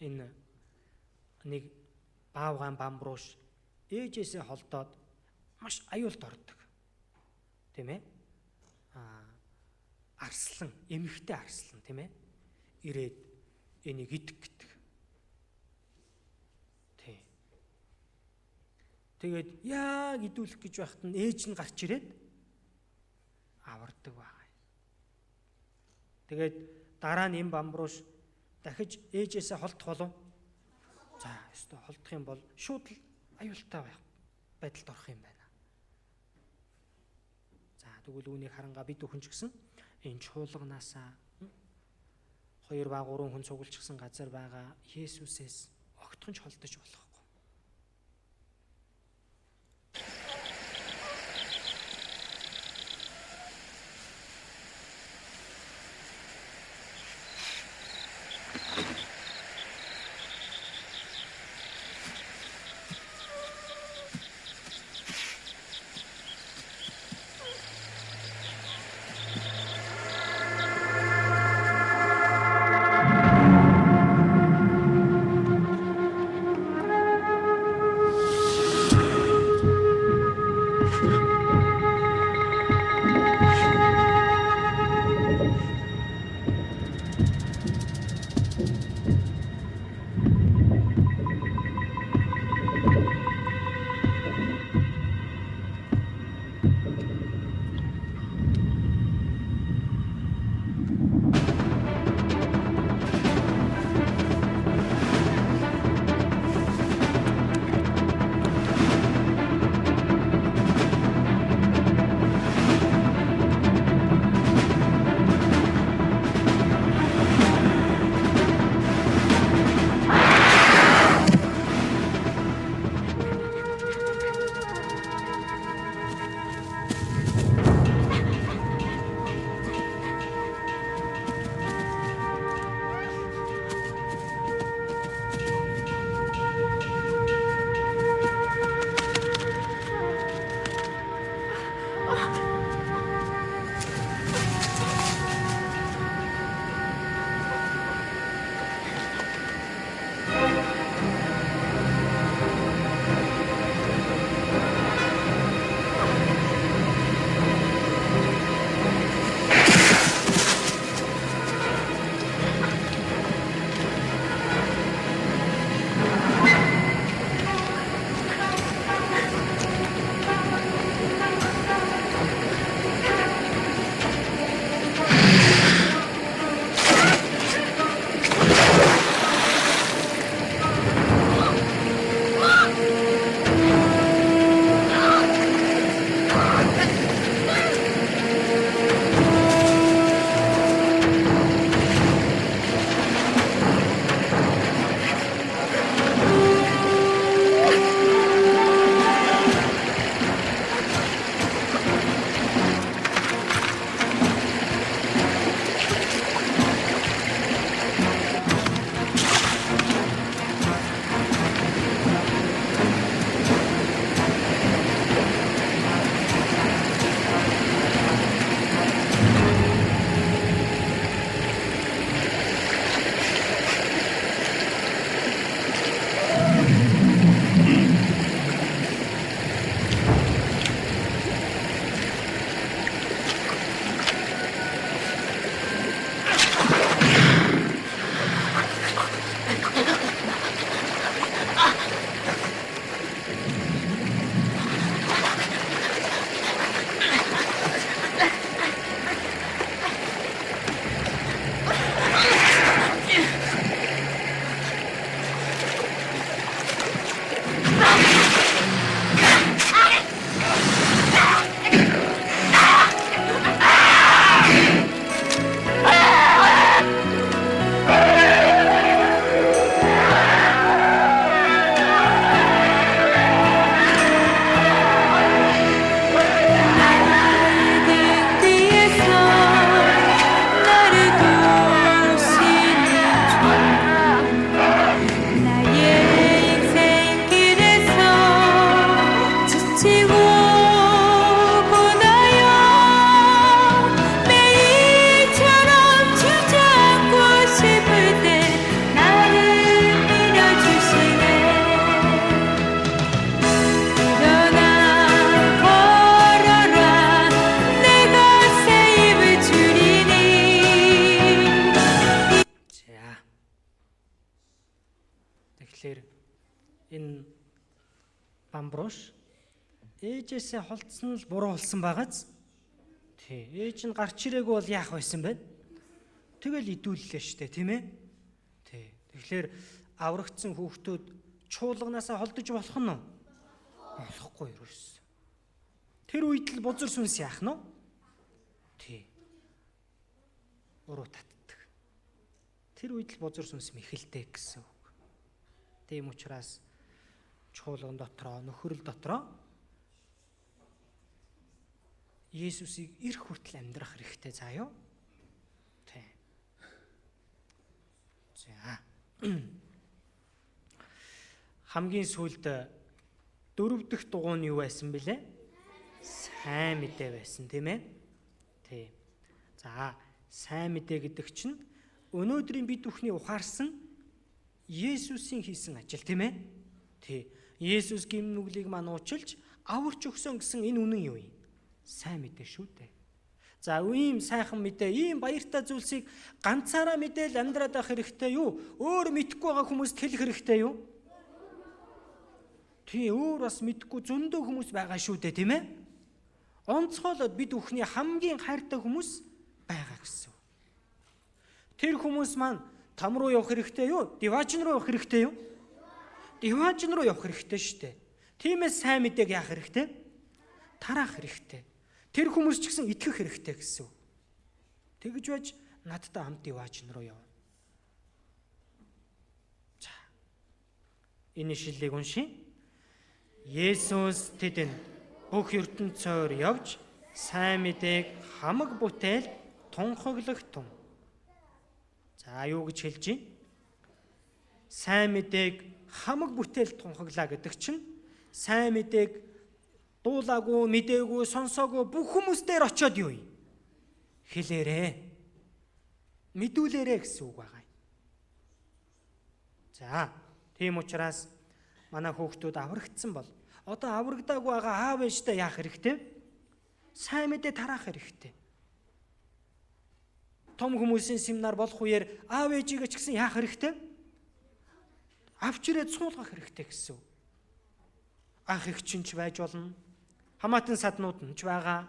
Энэ нэг баавгаан бамбрууш ээжээсээ холдоод маш аюулд ордог. Тийм ээ? Арслан, эмэгтэй арслан, тийм ээ? Ирээд энийг идэх гэдэг. Тий. Тэгээд яг идүүлэх гэж байхад нь ээж нь гарч ирээд авардаг байгаа. Тэгээд дараа нь энэ бамбрууш дахиж ээжээсээ холдох болов? За, өстө холдох юм бол шууд л аюултай байх байдалд орох юм байна. За, тэгвэл үүнийг харангаа бид бүхэн ч гэсэн энэ чуулганаасаа 2 ба 3 хүн цуглуулчихсан газар байгаа Есүсээс огтхон ч холдож болохгүй. 지치고 고나요 매일처럼 주저앉고 싶을 때 나를 밀어주시네. 일어나 걸어라. 내가 새 힘을 주리니. За. Тэгэхээр энэ Бамбруш ээжээсээ холдсон л буруу болсон байгааз. Тий. Ээж нь гарч ирээгүй бол яах байсан бэ? Тэгэл идүүллээ штэ, тийм ээ? Тий. Тэгэхээр аврагдсан хүүхдүүд чуулганаасаа холдож болох нь уу? Болохгүй ерөөс. Тэр үед л бузар сүнс яах нь вэ? Тий. Уруу татдаг. Тэр үед л бузар сүнс мэхэлдэг гэсэн үг. Тийм учраас чуулган дотроо, нөхөрл дотроо Есүсийг ирэх хүртэл амьдрах хэрэгтэй заа юу? Тий. За. Хамгийн сүүлд дөрөв дэх дугуй нь юу байсан бilé? Сайн мэдээ байсан, тийм ээ? Тий. За, сайн мэдээ гэдэг чинь өнөөдрийн бид бүхний ухаарсан Есүсийн хийсэн ажил, тийм ээ? Тий. Есүс гэм нүглийг мань уучлж аварч өгсөн гэсэн энэ үнэн юу юм? Сайн мэдээ шүү дээ. За, ийм сайхан мэдээ, ийм баяртай зүйлсийг ганцаараа мэдээл амьдраад байх хэрэгтэй юу? Өөр мэдэхгүй байгаа хүмүүст хэлэх хэрэгтэй юу? Тий, өөр бас мэдэхгүй зөндөө хүмүүс байгаа шүү дээ, тийм ээ? Онцгойлоод бид бүхний хамгийн хайртай хүмүүс байгаа гэсэн. Тэр хүмүүс маань там руу явах хэрэгтэй юу? Диваажин руу явах хэрэгтэй юу? Диваажин руу явах хэрэгтэй шүү дээ. Тиймээс сайн мэдээг яах хэрэгтэй? Тараах хэрэгтэй. Тэр хүмүүс ч гэсэн итгэх хэрэгтэй гэсэн. Тэгж байж надтай хамт диваажин руу явна. За. Энэ ишлэлийг уншия. Есүс тэдэнд бүх ертөнцөөр явж сайн мэдээг хамаг бүтээл тунхаглах тун. За, юу гэж хэлж байна? Сайн мэдээг хамаг бүтээл тунхаглаа гэдэг чинь сайн мэдээг дуулаагүй, мдээгүй, сонсоогүй бүх хүмүүс дээр очиод юу юм? Хэлээрээ. Мэдүүлээрээ гэсэн үг байгаа юм. За, тийм учраас манай хүүхдүүд аврагдсан бол одоо аврагдаагүй байгаа аав ээжтэй яах хэрэгтэй? Сайн мэдээ тараах хэрэгтэй. Том хүмүүсийн семинар болох үеэр аав ээжигээ ч гэсэн яах хэрэгтэй? Авч ирээд суулгах хэрэгтэй гэсэн. Ах эгч нь ч байж болно. Хамаатан саднууд нь ч байгаа.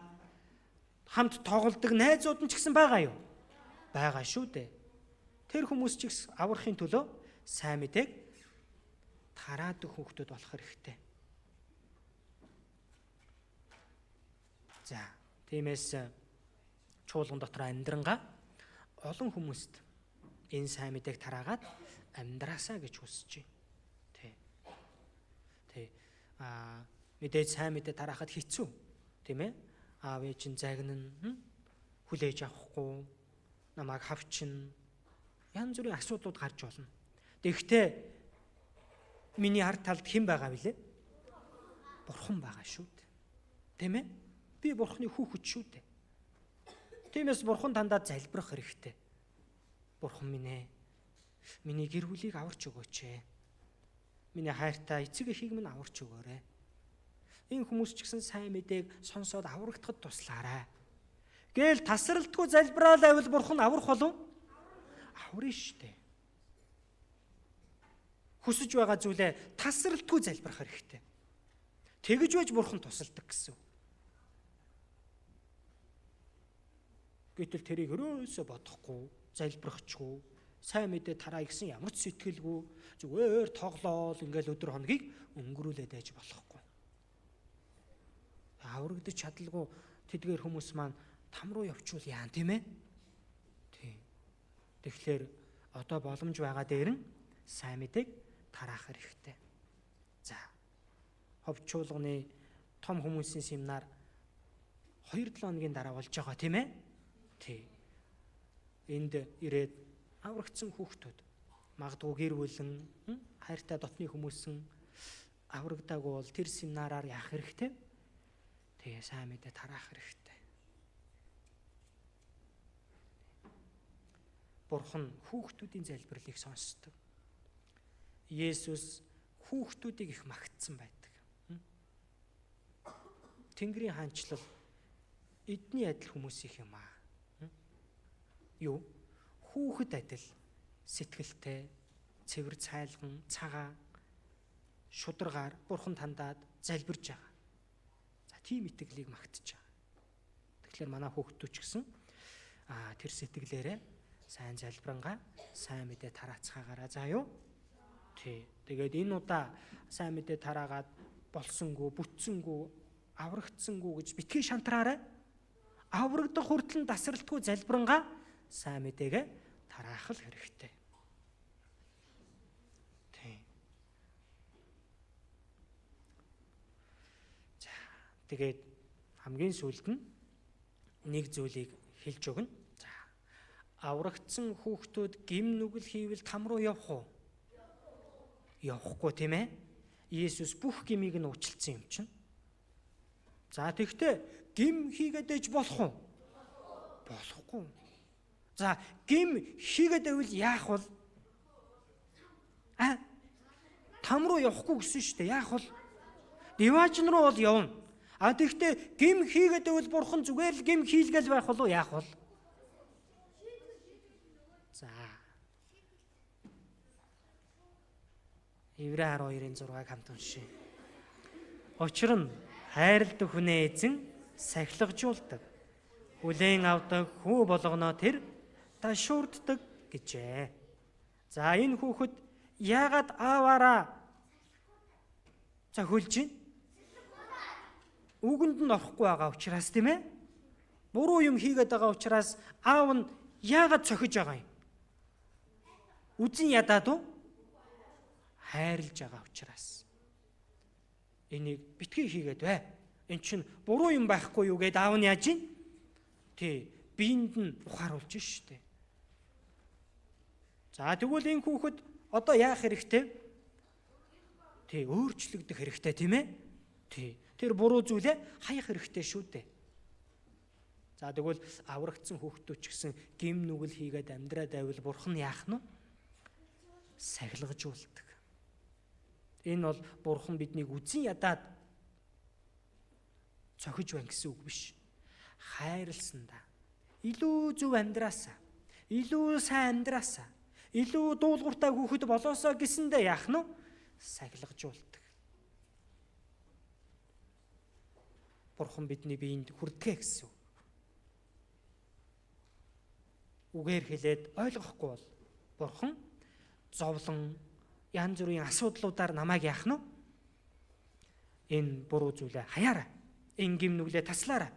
Хамт тоглодог найзууд нь ч гэсэн байгаа юу? Байгаа шүү дээ. Тэр хүмүүс ч гэсэн аврахын төлөө сайн мэдээг тараадаг хүүхдүүд болох хэрэгтэй. За, тиймээс чуулган дотор амьдрангаа олон хүмүүст энэ сайн мэдээг тараагаад амьдраасаа гэж хүсэж байна. Тий. Тий. Аа, мэдээж сайн мэдээ тараахад хэцүү, тийм ээ? Аав ээж нь загнана, хүлээж авахгүй, намайг хавчна. Янз бүрийн асуудлууд гарч болно. Тэгэхдээ миний ард талд хэн байгаа вүлээ? Бурхан байгаа шүү дээ. Тийм ээ? Би Бурханы хүүхэд шүү дээ. Тиймээс Бурхан дандаа залбирах хэрэгтэй. Бурхан минь ээ, миний гэр бүлийг аварч өгөөч ээ. Миний хайртай эцэг эхийг минь аварч өгөөрэй. Энэ хүмүүс ч гэсэн сайн мэдээг сонсоод аврагдахад туслаарай. Гээл тасралтгүй залбираал байвал Бурхан аврах болов? Аврна шүү дээ. Хүсэж байгаа зүйлээ тасралтгүй залбирах хэрэгтэй. Тэгж байж Бурхан тусалдаг гэсэн. Гэтэл тэрийг өрөөсөө бодохгүй, залбирахчгүй, сайн мэдээ тараа гэсэн ямар ч сэтгэлгүй зүгээр тоглоол ингээл өдөр хоногийг өнгөрүүлээд байж болохгүй. Аврагдаж чадалгүй тэдгээр хүмүүс маань там руу явчвал яан, тийм ээ? Тийм. Тэгэхээр одоо боломж байгаа дээр нь сайн мэдээг тараах хэрэгтэй. За. Хов чуулганы том хүмүүсийн семинар 2-7 хоногийн дараа болж байгаа, тийм ээ? Тий. Энд ирээд аврагдсан хүүхдүүд магадгүй гэр бүлэн, хайртай дотны хүмүүсэн аврагдаагүй бол тэр семинараар яах хэрэгтэй? Тэгээ сайн мэдээ тараах хэрэгтэй. Бурхан хүүхдүүдийн залбирлыг сонсдог. Есүс хүүхдүүдийг их магтсан байдаг. Тэнгэрийн хаанчлал эдний адил хүмүүсийнх юм аа. Юу? Хүүхэд адил сэтгэлтэй, цэвэр цайлган, цагаан шударгаар Бурхан тандаад залбирж байгаа. За тийм итгэлийг магтаж байгаа. Тэгэхээр манай хүүхдүүд ч гэсэн тэр сэтгэлээрээ сайн залбирангаа, сайн мэдээ тараацгаагаараа заа юу? Тий. Тэгээд энэ удаа сайн мэдээ тараагаад болсонгүй, бүтсэнгүй, аврагдсангүй гэж битгий шантраарай. Аврагдах хүртэл тасралтгүй залбирангаа сайн мэдээгээ тараах л хэрэгтэй. Тий. За, тэгээд хамгийн сүүлд нь нэг зүйлийг хэлж өгнө. За, аврагдсан хүүхдүүд гим нүгэл хийвэл там руу явах уу? Явахгүй, тийм ээ. Иесус бүх гимийг нь уучлсан юм чинь. За, тэгвэл гим хийгээд ээж болох уу? Болохгүй. За, гим хийгээд байвал яах вэ? Там руу явахгүй гэсэн шүү дээ. Яах вэ? Диваажн руу бол явна. А тэгвэл гим хийгээд байвал бурхан зүгээр л гим хийлгээл байх болов яах вэ? За. Еврей 12-ын 6-ыг хамт уншъя. Учир нь хайрладаг хүнээ эзэн сахилгажуулдаг. Хүлээн авдаг хүү болгоно тэр ташуурддаг гэжээ. За, энэ хүүхэд яагаад ааваараа цохилж байна? Үгэнд нь орохгүй байгаа учраас, тийм ээ? Буруу юм хийгээд байгаа учраас аав нь яагаад цохиж байгаа юм? Үзэн ядаад уу? Хайрлж байгаа учраас. Энийг битгий хийгээд бай. Эн чинь буруу юм байхгүй юу гэд аав нь яаж юм? Тий, биеинд нь ухааруулж штэ. За, тэгвэл энэ хүүхэд одоо яах хэрэгтэй? Тий, өөрчлөгдөх хэрэгтэй, тийм ээ? Тий, тэр буруу зүйлээ хаях хэрэгтэй шүү дээ. За, тэгвэл аврагдсан хүүхдүүд ч гэсэн гим нүгэл хийгээд амьдраад байвал бурхан яах нь вэ? Сахилгажуулдаг. Энэ бол бурхан биднийг үзэн ядаад цохиж байна гэсэн үг биш. Хайрласандаа илүү зөв амьдраасаа, илүү сайн амьдраасаа, илүү дуулууртай хүүхэд болоосоо гэсэндээ яах нь вэ? Сахилгажуулдаг. Бурхан бидний биеинд хүрдэгэ гэсэн үг. Үгээр хэлээд ойлгохгүй бол бурхан зовлон янз бүрийн асуудлуудаар намайг яах нь вэ? Энэ буруу зүйлээ хаяарай. Энэ гим нүглээ таслаарай.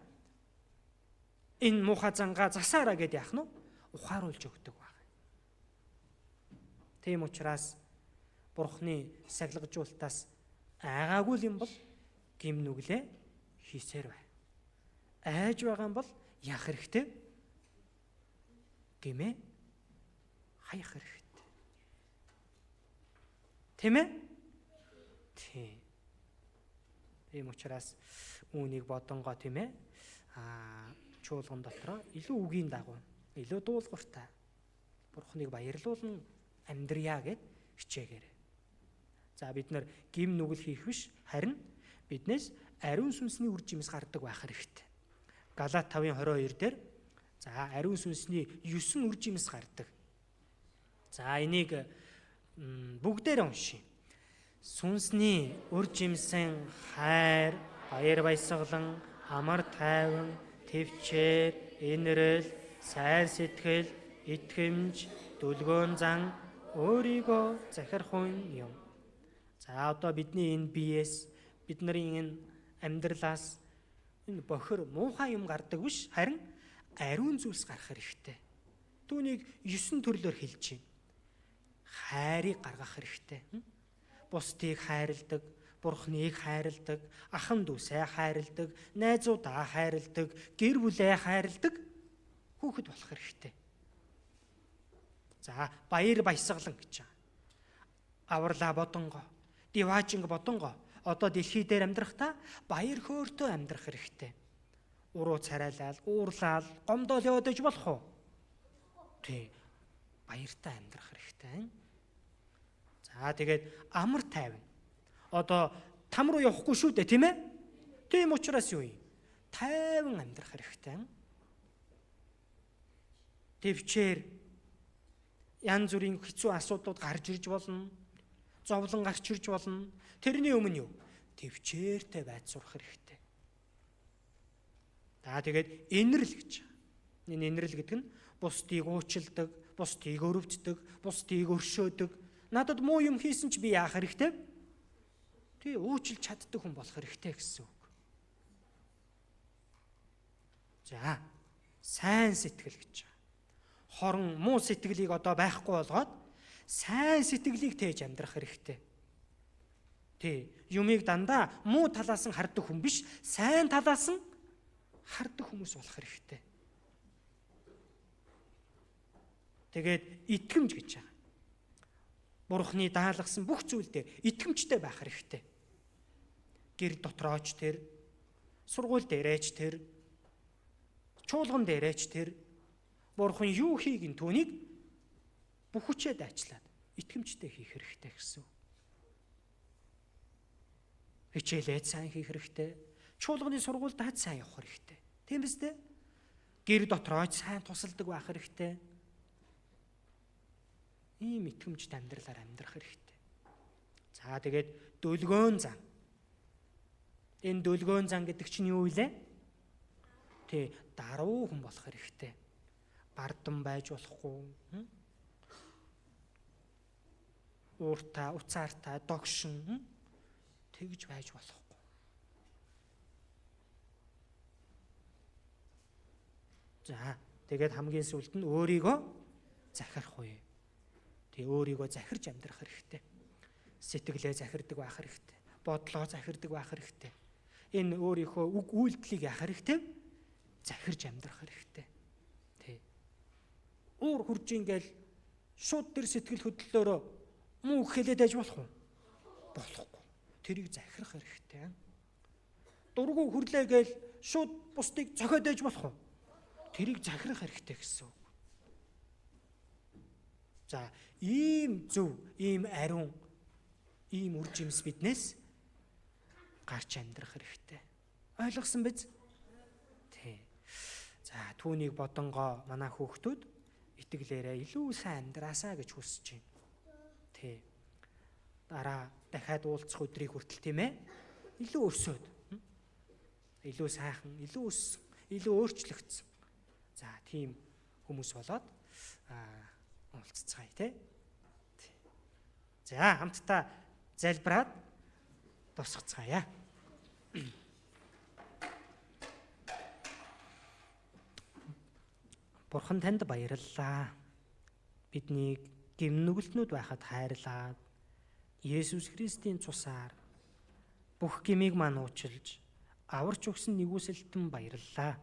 Энэ муухай зангаа засаарай гэд яах нь вэ? Ухааруулж өгдөг баг. Тийм учраас бурхны сахилгажуултаас айгаагүй юм бол гим нүглээ хийсээр бай. Айж байгаа юм бол яах хэрэгтэй? Гимээ хаях хэрэгтэй. Тийм ээ? Тийм. Тийм учраас үүнийг бодонгоо, тийм ээ? Чуулган дотроо илүү үгийн дагуу, илүү дуулууртай бурхныг баярлуулан амьдрья гэд хичээгээрэй. За, бид нар гим нүгэл хийх биш, харин биднээс ариун сүнсний үр жимс гардаг байх хэрэгтэй. Галат 5:22 дээр за ариун сүнсний 9 үр жимс гардаг. За, энийг бүгдээрээ уншъя. Сүнсний үр жимсэн хайр, баяр баясгалан, амар тайван, төвчээр, инрэл, сайн сэтгэл, итгэмж, дүлгөөн зан, өөрийгөө захирах юм. За, одоо бидний энэ биеэс, бидний энэ амьдралаас энэ бохир муухай юм гардаг биш, харин ариун зүйлс гарах хэрэгтэй. Түүнийг 9 төрлөөр хэлж байна. Хайрыг гаргах хэрэгтэй. Бусдыг хайрладаг, бурхныг хайрладаг, ахан дүүсээ хайрладаг, найзуудаа хайрладаг, гэр бүлээ хайрладаг хүүхэд болох хэрэгтэй. За, баяр баясгалан гэж байгаа. Авралаа бодонгоо, диваажинг бодонгоо, Одоо дэлхий дээр амьдрахдаа баяр хөөртэй амьдрах хэрэгтэй. Уруу царайлал, уурлал, гомдол яваад иж болох уу? Тий. Баяртай амьдрах хэрэгтэй. За тэгээд амар тайван. Одоо там руу явахгүй шүү дээ, тийм ээ? Тийм учраас юу юм? Тайван амьдрах хэрэгтэй. Тэвчээр янз бүрийн хэцүү асуудлууд гарч ирж болно. Зовлон гарч ирж болно. Тэрний өмнө юу? Тэвчээртэй байж сурах хэрэгтэй. За тэгээд инрэл гэж. Энэ инрэл гэдэг нь бусдыг уучилдаг, бусдыг өрөвддөг, бусдыг өршөөдөг. Надад муу юм хийсэн ч би яах хэрэгтэй? Тий, уучлж чаддаг хүн болох хэрэгтэй гэсэн үг. За, сайн сэтгэл гэж. Хорон муу сэтгэлийг одоо байхгүй болгоод сайн сэтгэлийг тээж амьдрах хэрэгтэй. Тий, юмыг дандаа муу талаас нь хардаг хүн биш, сайн талаас нь хардаг хүмүүс болох хэрэгтэй. Тэгээд итгэмж гэж байгаа. Бурхны даалгасан бүх зүйл дээр итгэмжтэй байх хэрэгтэй. Гэр дотрооч тэр, сургууль дээрээч тэр, чуулган дээрээч тэр, Бурхан юу хийг нь түүнийг бүх хүчээ дайчлаад итгэмжтэй хийх хэрэгтэй гэсэн. Хичээлээ сайн хийх хэрэгтэй. Чуулганы сургуульд сайн явах хэрэгтэй. Тийм биз дээ? Гэр дотрооч сайн тусалдаг байх хэрэгтэй. Ийм итгэмжтэй амьдралаар амьдрах хэрэгтэй. За тэгээд дөлгөөн зан. Энэ дөлгөөн зан гэдэг чинь юу вэ? Тэ, даруй хүн болох хэрэгтэй. Бардан байж болохгүй. Ууртай, уцаартай, догшин тэгж байж болохгүй. За, тэгээд хамгийн сүүлд нь өөрийгөө захирах үе. Тэг өөрийгөө захирч амьдрах хэрэгтэй. Сэтгэлээ захирдаг байх хэрэгтэй. Бодлоо захирдаг байх хэрэгтэй. Энэ өөрийнхөө үг үйлдэлийг яах хэрэгтэй? Захирч амьдрах хэрэгтэй. Тэг. Уур хурж ингээл шууд тэр сэтгэл хөдлөлөөрөө муу хэлээд байж болох уу? Болохгүй. Тэрийг захирах хэрэгтэй. Дургу хүрлээ гээл шууд бусдыг цохиод байж болох уу? Тэрийг захирах хэрэгтэй гэсэн үг. За, ийм зөв, ийм ариун, ийм үр жимс биднээс гарч амьдрах хэрэгтэй. Ойлгосон биз? Тий. За, түүнийг бодонгоо манай хүүхдүүд итгэлээрээ илүү сайн амьдраасаа гэж хүсэж байна. Тий. Дараа дахиад уулзах өдрийг хүртэл тийм ээ? Илүү өсөөд. Илүү сайхан, илүү өссөн, илүү өөрчлөгдсөн. За, тийм хүмүүс болоод уулзцгаая тий. За, хамтдаа залбираад тусгацгаая. Бурхан танд баярлалаа. Биднийг гимнүгэлтнүүд байхад хайрлаад Есүс Христийн цусаар бүх гмийг маань уучлж аварч өгсөн нэгүсэлтэн баярлалаа.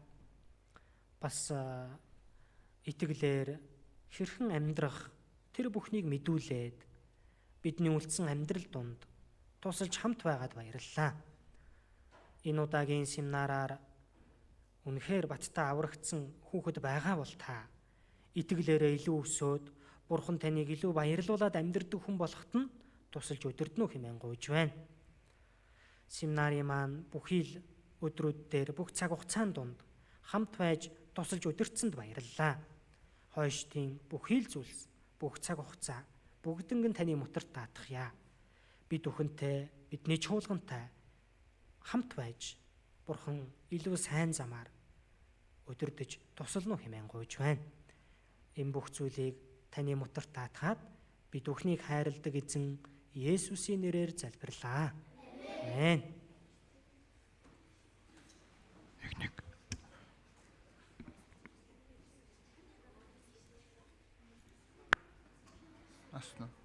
Бас итгэлээр хэрхэн амьдрах тэр бүхнийг мэдүүлээд бидний үлдсэн амьдрал донд тусалж хамт байгаад баярлалаа. Энэ удаагийн семинараар үнэхээр баттай аврагдсан хүүхэд байгаа бол та итгэлээрээ илүү өсөөд Бурхан таныг илүү баярлуулад амьдрдаг хүн болоход нь тусалж өдөрднө хэмээн гуйж байна. Семинарын маань бүхий л өдрүүд дээр бүх цаг хугацаанд дунд хамт байж тусалж өдөртсөнд баярлалаа. Хойштын бүхий л зүйлс, бүх цаг хугацаа бүгднг нь таны мотор таатахъя. Бид бүхэнтэй, бидний чуулгантай хамт байж Бурхан илүү сайн замаар өдөрдөж тусална хэмээн гуйж байна. Энэ бүх зүйлийг таны мотор таатахад бид бүхнийг хайрладаг эзэн Есүсийн нэрээр залбирлаа. Амен. Нэг. Асна.